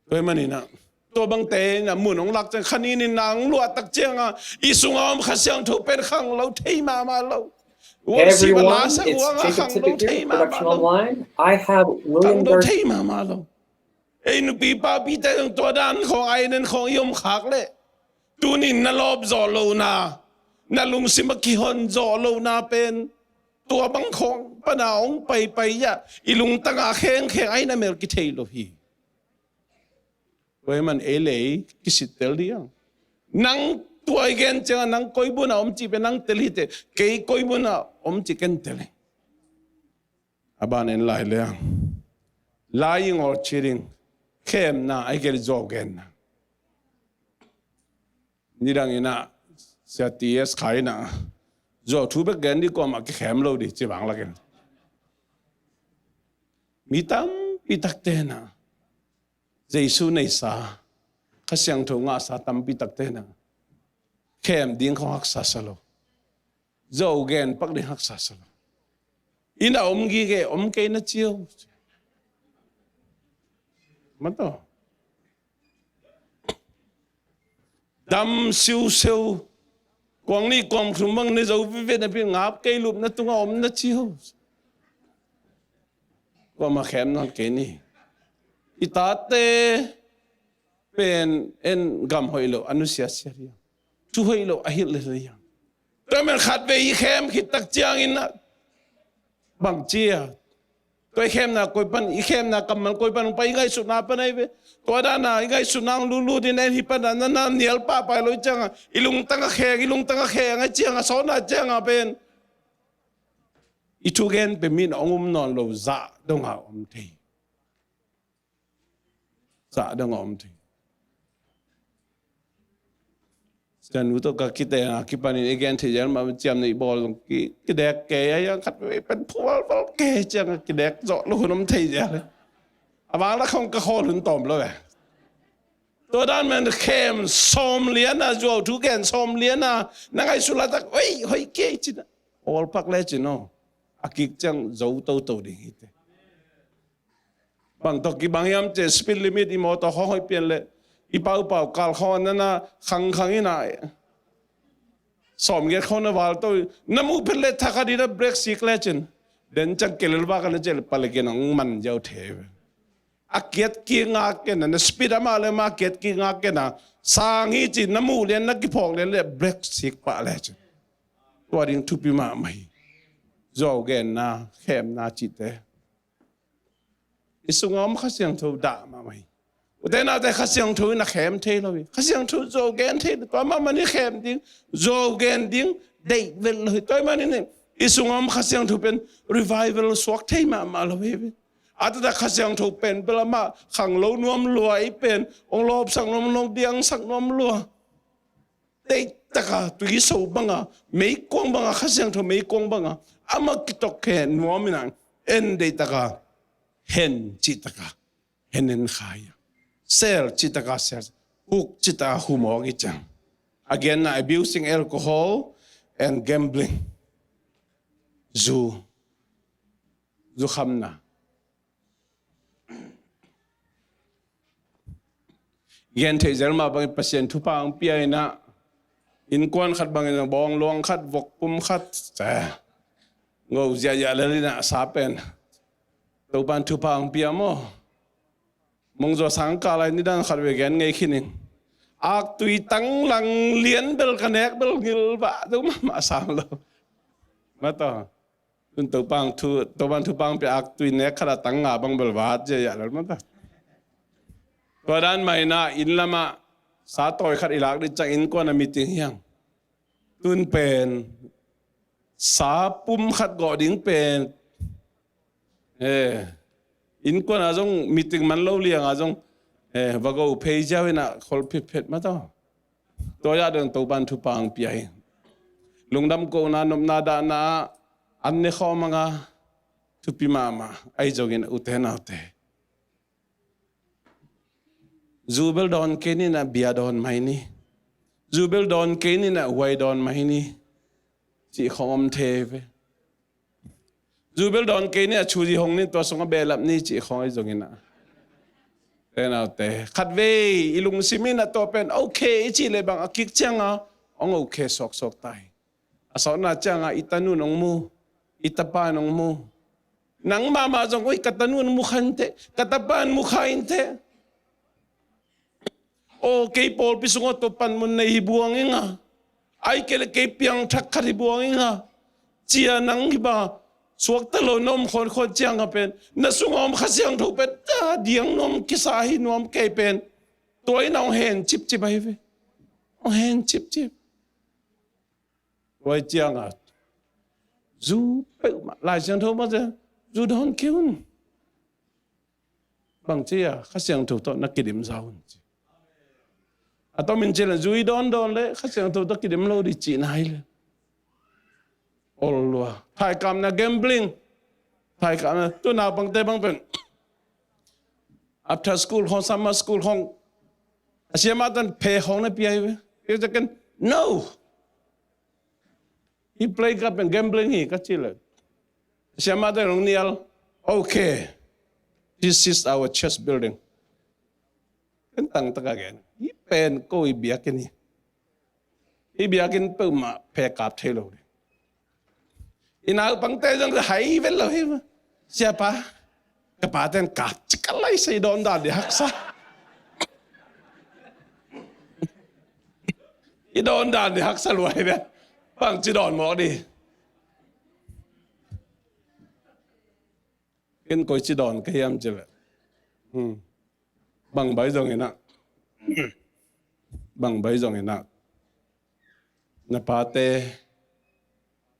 Tua ahih maninah tua bangte inah mun hong lak ciang kha nin in nang luah tak cianga i sunga om Kha Siangtho pen khang lo thei mahmah lo. Worship a la sak uanga khang lo thei mahmah lo. Khang lo thei mahmah lo. Ei nupi papite zong tua dan khawng a inen khawng i om khak leh tunin na lawp zawh lohna, na lungsim a kihon zawh lohna pen tua bang khawng pana hong paipai ah i lungtanga khengkheng a ina mel kithei lo hi. Tua ahih man ei lei kisittel diang. Nang tua i gen cianga nang koi buna om cih pen nang tel hi teh, kei koi buna om cih ken tel hi. A ban en lai leng lai i ngawl ci ding. Khemna a i gel zaw genna. Nidang inah Sia T S Khai inah zaw thu bek gen dih, kuamah kikhem lo dih ci bang lakin. Mi tampi takte inah Jesu neisa, Kha Siangtho ngahsa tampi takte na khem ding khong haksa sa lo. Zo gen pak ding haksa sa lo. Inn a om gige om kei na ci uh. Mataw. Dam siuseu. Kuang nih kuang thum bang ne zo veve napi ngap kei lupna tungah om na ci uh. Kuamah khem nawn kei ni. I tate pen en gam hoih lo a nusiasia ding. Thu hoih lo a hilh le ding. Tua men khatvei i khem khit tak ciangin a bang ci a, tua i khemna koi pan, i khemna kammal koi pan hong pai, i ngaihsutna pan ahi ve. Tua dana i ngaihsutna hong lutlut in en hi pan a, na, na nial pahpai lo i cianga i lungtang a kheng, i lungtang a kheng a cianga, sawtna cianga pen i thugen pen min hong um nawn lo zah donga om thei. Zah dong a om thei. Cianu tawh ka kite a kipanin i gen thei zel mah ciam nei bawl zong ki, kidek kei a, yang khat vei pen phual val kei ciang a kidek zawh lo hun om thei zel. A vang la khong ka khawl hun tawm lo ve. Tua dan men khem sawm lian a, zuau thu gen sawm lian a, na ngaihsut laitak, oi, hoih kei cin a. Awl pak le cin aw. A kik ciang zo toto ding hi te. Bang tawh kibang hiam cih leh speed limit i mawtaw khawng hoih pian leh i paupau kal khawng a nana khangkhang in a sawmgiat khawng na val to, na muh phet leh thakhat in a brake sik lecin den ciang kelel vak a na cih leh palik in hong man ziau thei ve. A kiat kik ngak ken a, na speed amah le amah kiat kik ngak ken a, sang hi ci na muh lian na kiphawk lian leh brake sik pah lecin. Tua ding thupi mahmah hi. Zuau genna, khemna cihte i sungah om Kha Siangtho dah mahmah hi. Ute naute, Kha Siangtho in a khem thei lo hi. Kha Siangtho zuau gen thei lo, tua mahmah in i khem ding, zuau gen ding deih vet lo hi. Tua ahih manin i sungah om Kha Siangtho pen revival suak thei mahmah lo hi. A taktak Kha Siangtho pen bel amah khang lo nuam lua, i pen hong lawpsak nuam, hong diangsak nuam lua. Deihtaka tuiso banga, meikuang banga, Kha Siangtho meikuang banga amah kitawkkhe nuam in a, en deihtaka hen cih taka hen en kha hi a, sel cih taka sel, huk cih taka humawk hi ciang. A genna, abusing alcohol and gambling. Zu, zukhamna. Gen theih zel mah bangin Pasian thupha hong pia in a, innkuan khat bangin bawng luang khat, vok pum khat, ngo ziahziah lel in a, sa pen Topan thupha hong pia maw. Mongzua sang kah lai nidang khat ve gen ngei khin ing. Aktui tang lang lian bel ka nek bel ngilvah zo mahmah sam lo. Mataw. Tun Topan thu, Topan thupha hong pia aktui nek khat a tang nga bang bel vat ziahziah lel mataw. Tua dan mah in a, inn lamah sa tawi khat i lak ding ciang innkuan a meeting hi hang. Tun pen sa pum khat gawh ding pen, eh, innkuan a zong meeting man lo liang a zong, eh, va go phei ziau in a khol phitphet mataw. Tua zah dong Topan thupha hong pia hi. Lungdam kohna, nopna dahna ah an ne khawm a nga, thupi mahmah. Ahi zongin ute naute, zu bel dawn kei ni in a, bia dawn mai ni. Zu bel dawn kei ni in a, huai dawn mai ni, cih khawng om thei ve. Zu bel dawn kei ni a, chuzi hong ni, tua sungah behlap ni cih khawng ahi zongin a, ute naute, khatvei i lungsim in a tua pen okay i cih leh bang a kik ciang a hong okay suaksuak ta hi. A sawtna ciang a i tanun hong mu, i tapa in hong mu. Nang mahmah zong, oi, ka tanun mu kha inteh, ka tapa in mu kha inteh. Aw, kei pawlpi sungah tua panmun nei hi buang ing a, ahih kei leh kei piangthak khat hi buang ing a, ci a nang hi bang a suakta lo na om khawnkhawng ciang a pen, na sungah om Kha Siangtho pen ta diang nuam, kisa hi nuam kei pen. Tua in a hong hen cipcip ahi ve. Hong hen cipcip. Tua ciang a zu peuhmah, Lai Siangtho mah ciang, zu dawn kei un. Bang ci a, Kha Siangtho tawh na kidim zau un ci. A tomin ci leh zu i dawndawn leh Kha Siangtho tawh kidim lo ding cihna hi leh. Ol lua. Thaikapna, gambling. Thaikapna, tu naupangte bang pen After school khong, summer school khong, a siamahte in phe khong na pia hi ve. Pia ciangin, "No! Hih play ka pen gambling hi," ka ci leh, a siamahte in hong nial, "Okay, this is our church building." Ken tangtak a gen, "Hih pen ko i biakinn hi. Hih biakinn peuhmah phe kap thei lo ding." I naupangte zong hai vet lo hi. "Siapa, ka pate'n kap cik a lai sa, i dawn dan ding haksa. I dawn dan ding haksa lua hi ve. Bangci dawn mawk ding?" Ken koici dawn ka hiam cih leh, hmm, bang bai zongin ah, bang bai zongin ah, na pate,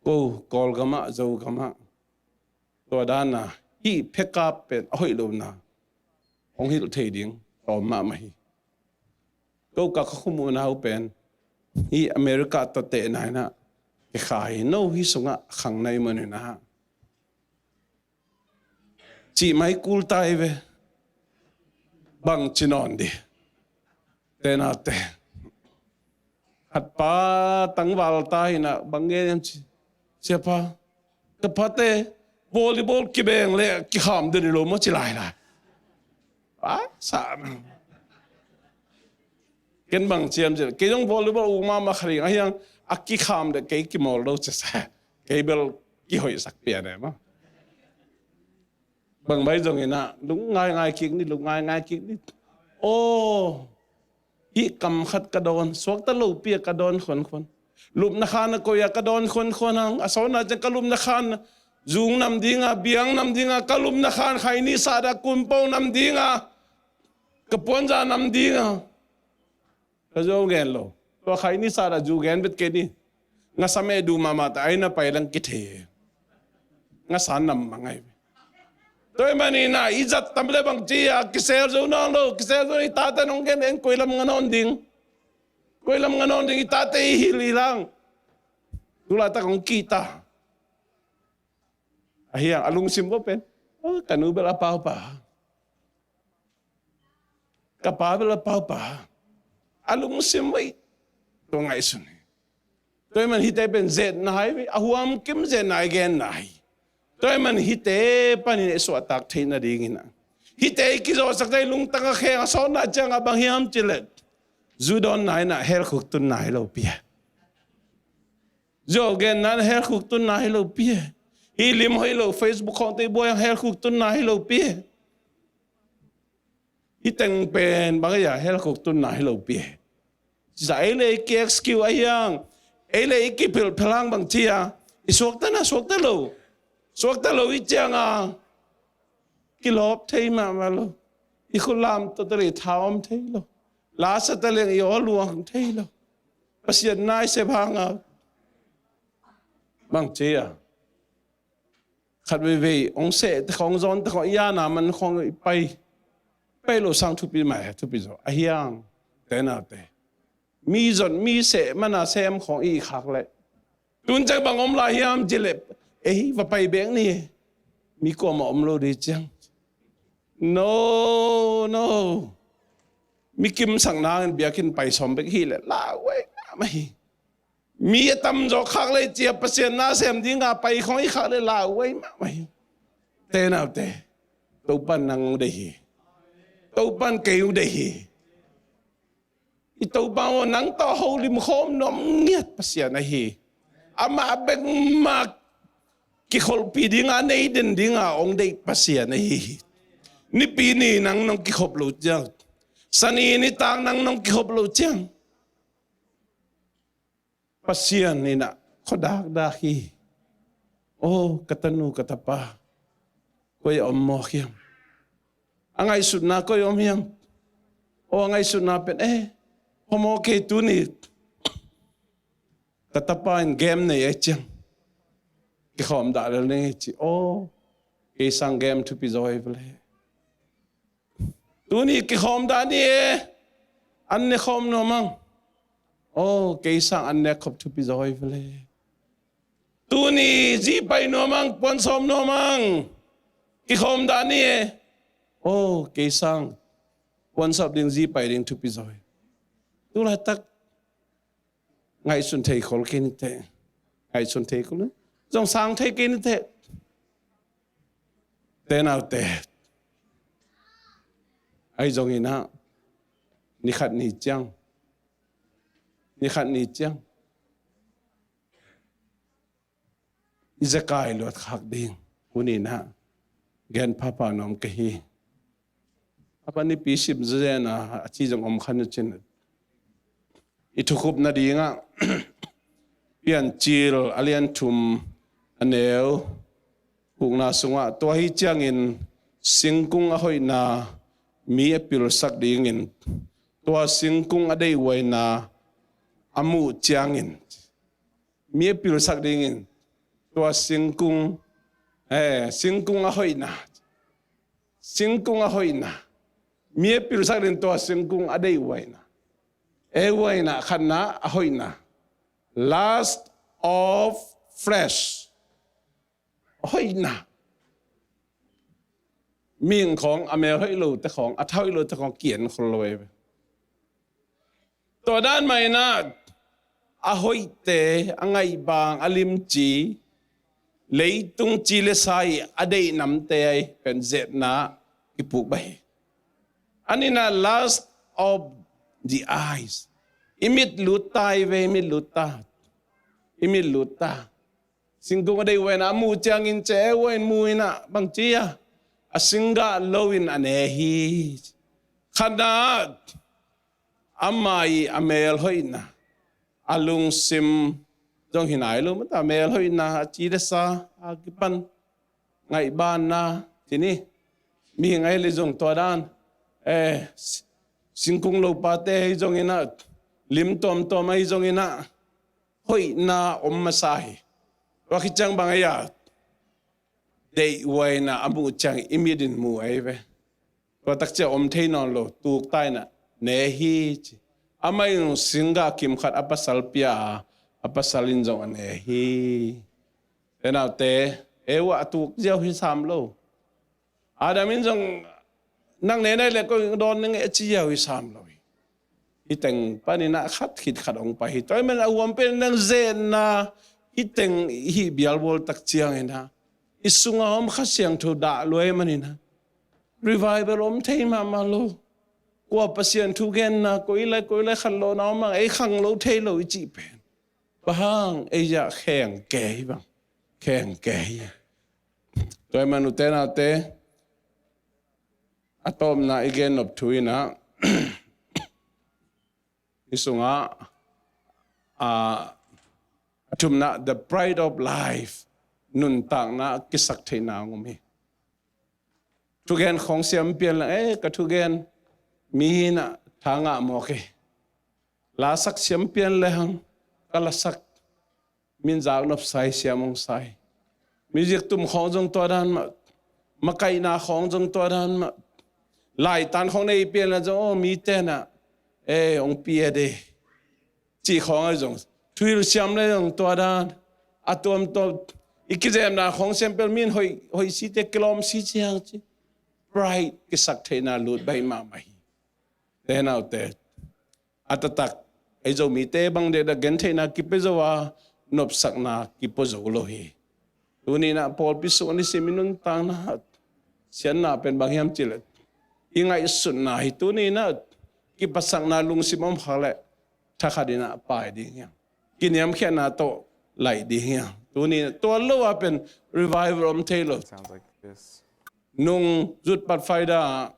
ko Kawlgam ah, Zogam ah, tua dan a hih phe kap pen a hoih lohna hong hilh thei ding tawm mahmah hi. Ko ka khuakhum unau pen hih America tawh tehna in ah, "Kei kha hi, no hih sungah khang na hi mawk ni na," cih mai kul ta hi ve. Bangci nawn ding? Te naute, khat pa tangval ta hi in ah, bang gen hiam cih, "Siapa, ka pate volleyball kibeng leh kikham den hi lo maw," ci lailai. Pa sa na. Ken bang ci hiam cih leh, kei zong volleyball uk mahmah kha ding, ahi hang a kikham leh kei kimawl lo ci sa. Kei bel kihoihsak pian e maw. Bang bai zongin ah, lungngaingai kik ni, lungngaingai kik ni. Aw, hih kam khat ka dawn, suakta lopi a ka dawn khuankhuan. Lupna khan a koih a ka dawn khuankhuan hang, a sawtna ciang ka lupna khan zung nam ding a, biang nam ding a, ka lupna khan khaini sat a kumpau nam ding a, ka puanza nam ding a. Ka zu gen lo. Tua khaini sat a zu gen bet kei ni. Ngasam e du mahmah ta, ai na pai lang kithei. Ngasa nam mah ngai. Tua ahih manin ah, i zat tam leh bang ci a, kisel zo nawn lo, kisel zo, i tate nong gen en, koi lam nga nawn ding? Koi lam nga nawn ding, i tate i hilh hi lang. Tulaitak hong kihta. Ahi hang a lungsim vua pen, "Oh, ka nu bel a paupa. Ka pa bel a paupa." A lungsim vua i, tua ngaihsun hi. Tua ahih man hihte pen zetna hi ve, a huamkim zetna i genna hi. Tua ahih man hihte panin i suahtak theih nadingin ah, hihte i kizawhsak thei, lungtang a kheng a sawtna ciang a bang hiam cih leh, zu dawnna in ah hell khuk tunna hi lopi e. Zu genna in hell khuk tunna hi lopi e. Hih lim hoih lo Facebook khawngte buai hang hell khuk tunna hi lopi e. Hih teng pen bang a hell khuk tunna hi lopi e. Cia ei le i ki-excuse ahi hang, ei le i kiphelh phelang bang ci a, i suakta na suakta lo, suakta lo i ciang a, kilawp thei mahmah lo. I khut lam tawh ta le i tha om thei lo. Lasa ta leng i aw luang thei lo. Pasian na i sep hang a, bang ci a, khat veivei hong seh te khawng, zawn te khawng, i ana man khawng i pai, pai lo sang thupi mai, thupi zaw. Ahi hang, te naute, mi zon, mi seh man a sem khawng i khak leh, tun ciang bang om lai hiam cih leh, "Ei, va pai bek ni e, mi kuamah om lo ding ciang." No, no. Mi kimsak nangin biakinn pai sawm bek hi leh lauhuai mahmah hi. Mi a tamzaw khak leh cia Pasian na sem ding a pai khawng i khak leh lauhuai mahmah hi. Te naute, Topa'n nang hong deih hi. Topa'n kei hong deih hi. I Topa aw, nang tawh holim khawm nuam ngiat Pasian ahi. Amah bek mah kikholhpih ding a, nei den ding a hong deih Pasian ahi. Nipi ni nang nong kikhop loh ciang, Sani nitak nang nong kikhop loh ciang, Pasian in ah khuadakdak hi. Oh, ka tanu, ka tapa, koi a om mawk hiam? A ngaihsutna koi a om hiam? Oh, a ngaihsutna pen, eh, phamawh kei tuni. Ka tapa in game nei ahih ciang, kikhawm dah lel ning ei ci. Oh, kei sang game thupi zaw hi vele. Tuni kikhawm dah ni e, an ne khawm nuam ang. Oh, kei sang an ne khop thupi zaw hi vele. Tuni zi pai nuam ang, puan sawm nuam ang. Kikhawm dah ni e. Oh, kei sang puansap ding, zi pai ding thupi zaw hi. Tu laitak ngaihsun thei khol kei ni teh. Ngaihsun thei khol ni. Zong sang thei kei ni teh. Te naute, ahi zongin ah, ni khat ni ciang, ni khat ni ciang i zekai luat khak ding hun in ah gen phapha nuam ka hi. Papa nipi sim zen a, a ci zong om khan a cin. I thukhupna dingah Piancil a lian thum a neu gukna sungah, tua hi ciangin singkung a hoihna mi a pilsak dingin, tua singkung a deihhuaina a muh ciangin, mi a pilsak dingin tua singkung, eh, singkung a hoihna, singkung a hoihna, mi a pilsak dingin tua singkung a deihhuaina, eh, huaina khatna a hoihna, lust of flesh, a hoihna. Mihing khawng, a mel hoih lote khawng, a tha hoih lote khawng kian khol lo ei ve. Tua dan mah in ah, a hoihte, a ngaihbang, a limci, leitung ci le sa i a deihnamte ahi pen zetna kipuk beh hi. A nihna, lust of the eyes. I mit lut ta hi ve, i mit lut ta. I mit lut ta. Singkung a deihhuaina a muh ciangin ceh huain mu in ah bang ci a, a singgah loin a ne hi. Khatna, ama i a mel hoihna, a lungsim zong hi nai lo mah ta, mel hoihna, a ci le sa a kipan ngaihbanna, ci ni. Mihing ahi le zong tua dan, eh, singkung lopate ahi zongin ah, lim tuamtuam ahi zongin ah, hoihna om masa hi. Tua khit ciang bang ei a, deihhuaina a muh ciang i mit in mu ei ve. Tua tak ciang om thei nawn lo, tuk ta in ah ne hi ci. Amah in singgah kim khat a pasal pia a, a pasal in zong a ne hi. Te naute, Eva a tuk ziau hi sam lo. Adam in zong nang ne nai le koi dawn ning e ci ziau hi sam lo hi. Hih teng panin ah khat khit khat hong pai hi. Tua ahih manin a huam pen nang zetna, hih teng hih bialbual tak ciangin ah i sungah om Kha Siangtho dah lua ahih manin ah revival om thei mahmah lo. Kua Pasian thugenna, koi lai koi lai khanlawhna om a, ei khang lo thei lo i cih pen bang hang, ei zah kheng kei bang, kheng kei. Tua ahih manin ute naute, a tawpna i gen nop thu in ah, i sungah, a, a thumna, the pride of life, nuntakna kisak theihna hong om hi. Thugen khawng siam pian le, eh, ka thugen mi hi in ah tha ngah mawk hi. Lasak siam pian le hang ka lasak, min zak nop sa hi, siam hong sa hi. Music tum khawng zong tua dan mah, makaihna khawng zong tua dan mah. Laitan khawng nei pian le zong, oh, mite in ah, eh, hong pia de, cih khawng ahi zong, thuhilh siam le zong tua dan. A tuamtuam, i kizepna khawng siam pen min hoih, hoih site kilawm si ciang ci. Pride, kisak theihna lut baih mahmah hi. Te naute, a taktak, ei Zomite bang deh dah gentheihna kipia zo a, nopsakna kipia zo lo hi. Tuni in ah pawlpi sung a nisim i nuntakna, siatna pen bang hiam cih leh, i ngaihsutna hi. Tuni in ah kiphatsakna lungsim om khak leh, thakhat in ah pai ding hi hang. Kiniamkhiatna tawh laih ding hi hang. Tuni in ah tua lo a pen revival om thei lo. Sounds like this. Nung zut pat faida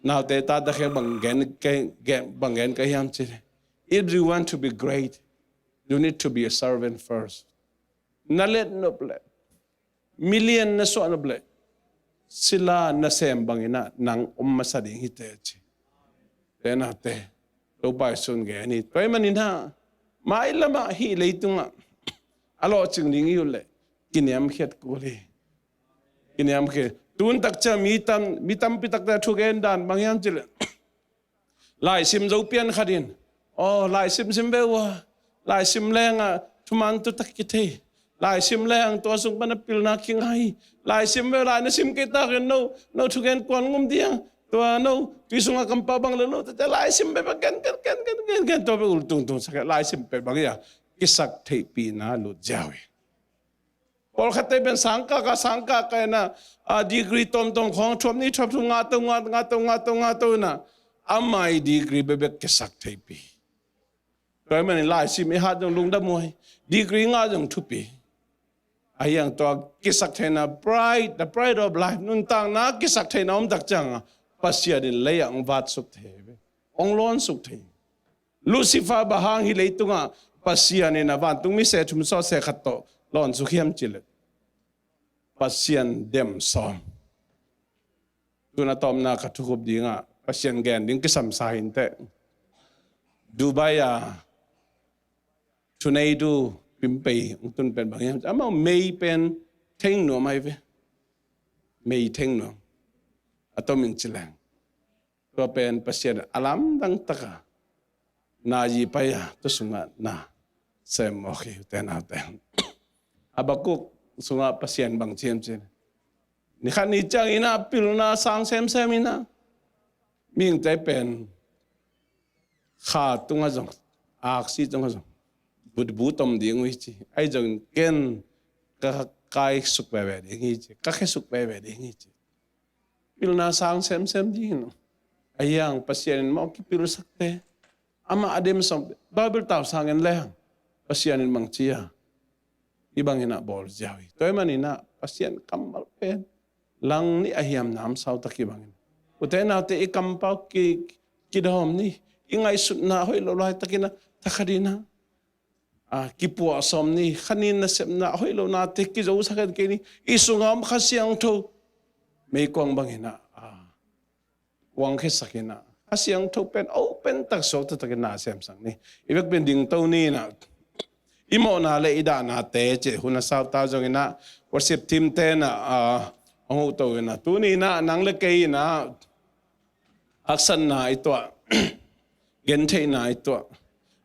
naute tata kheng bang gen ka, gen, bang gen ka hiam cih leh, if you want to be great, you need to be a servant first. Na let nop leh, million na suah nop leh, sila nasem bangin ah nang om masa ding hi teh ci. Te naute, Topa Jesu'n gen hi. Tua ahih manin ah, mailam ah hih leitung ah a lawhcing ding i hi uh leh, kiniamkhiat kul hi. Kiniamkhiat. Tun tak ciang mi tam, mi tampi takte thugen dan bang hiam cih leh, laisim zo pian khat in, aw, laisim sim ve uh a, laisim leng ah thuman thutak kithei. Laisim leng tua sung pan a pilna kingai. Laisim ve uh, lai na sim kei tak in no, no thugen kua'n ngum ding a, Tua no, tui sungah kampau bang lo lo, tua laisim peuhpeuh gen, gen, gen, gen, gen, gen, tua peuh ul tungtung sak, laisim peuhpeuh bang hi a, kisak theihpihna lut ziau hi. Pawlkhatte pen sangkah ka, sangkah ka ina, a degree tawmtawm khawng thuap ni thuap thu ngah to, ngah, ngah to, ngah to, ngah to ina, amah i degree bekbek kisak theihpih. Tua ahih manin laisim i hat zong lungdam huai, degree ngah zong thupi. Ahi hang tua kisak theihna, pride, the pride of life, nuntakna kisak theihna om tak ciangin Pasian in lei ah hong vatsuk thei ve, hong lawnsuk thei. Lucifer bang hang hi leitungah Pasian in a vantung mi se thum sawt se khat tawh lawnsuk hiam cileh, Pasian dem sawm. Tun a tawpna ka thukhup dingah Pasian gen ding kisam sa hi inteh. Dubai a thuneitu pimpei hong tun pen bang hiam, amau mei pen theng nuam ahi ve. Mei theng nuam. A tomin ci leng, tua pen Pasian a lamdang taka na zi pai a, tua sungah na sem mawk hi, ute naute. Habakuk sungah Pasian bang ci hiam cih leh, ni khat ni ciangin a pilna sang semsem in a, mihingte pen kha tungah zong, aksi tungah zong bu, bu tom ding uh hi ci. Ahi zongin ken ka kaisuk veve ding hi ci, ka khesuk veve ding hi ci. Pilna sang semsem ding hi. Ahi hang Pasian in mawh kipilsakte, amah a dem sawm, Bible tau sangin lehang Pasian in bang ci a, hih bangin a bawl ziau hi. Tua ahih manin a Pasian kammal pen langnih a hiam namsau tak hih bangin, ute naute, i kampau ki, kidawm ni. I ngaihsutna hoih lo laitakin a, thakhatin a, a, kipuah sawm ni. Khanin nasepna hoih lo nate kizosak het kei ni. I sungah om Kha Siangtho meikuang bangin a, a, kuangkhiasak in a, Kha Siangtho pen open tak, suak taktakin na semsak ni. I vekpi in dingto ni in a, i mawhna le i dahnate ci, hun a sauta zongin a, worship team te in a, a, hong hoto in a, tuni in a nang le kei in a haksatna i tuah, gentheihna i tuah.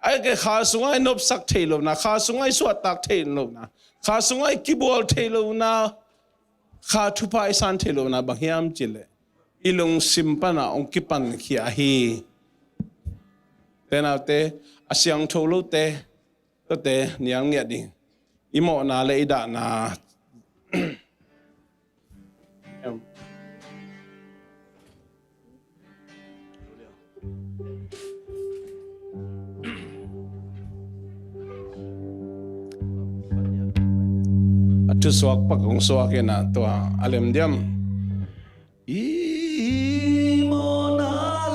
Ahi kei, Kha sungah i nopsak theih lohna, Kha sungah i suahtak theih lohna, Kha sungah i kibual theih lohna, Kha thupha i san theih lohna bang hiam cih leh, i lungsim pan a hong kipankhia hi. Ute naute, a siangtho lote, tuate nial ngiat ding. I mawhna le i dahna. A thusuak pak hong suak in a, tua a lem diam. I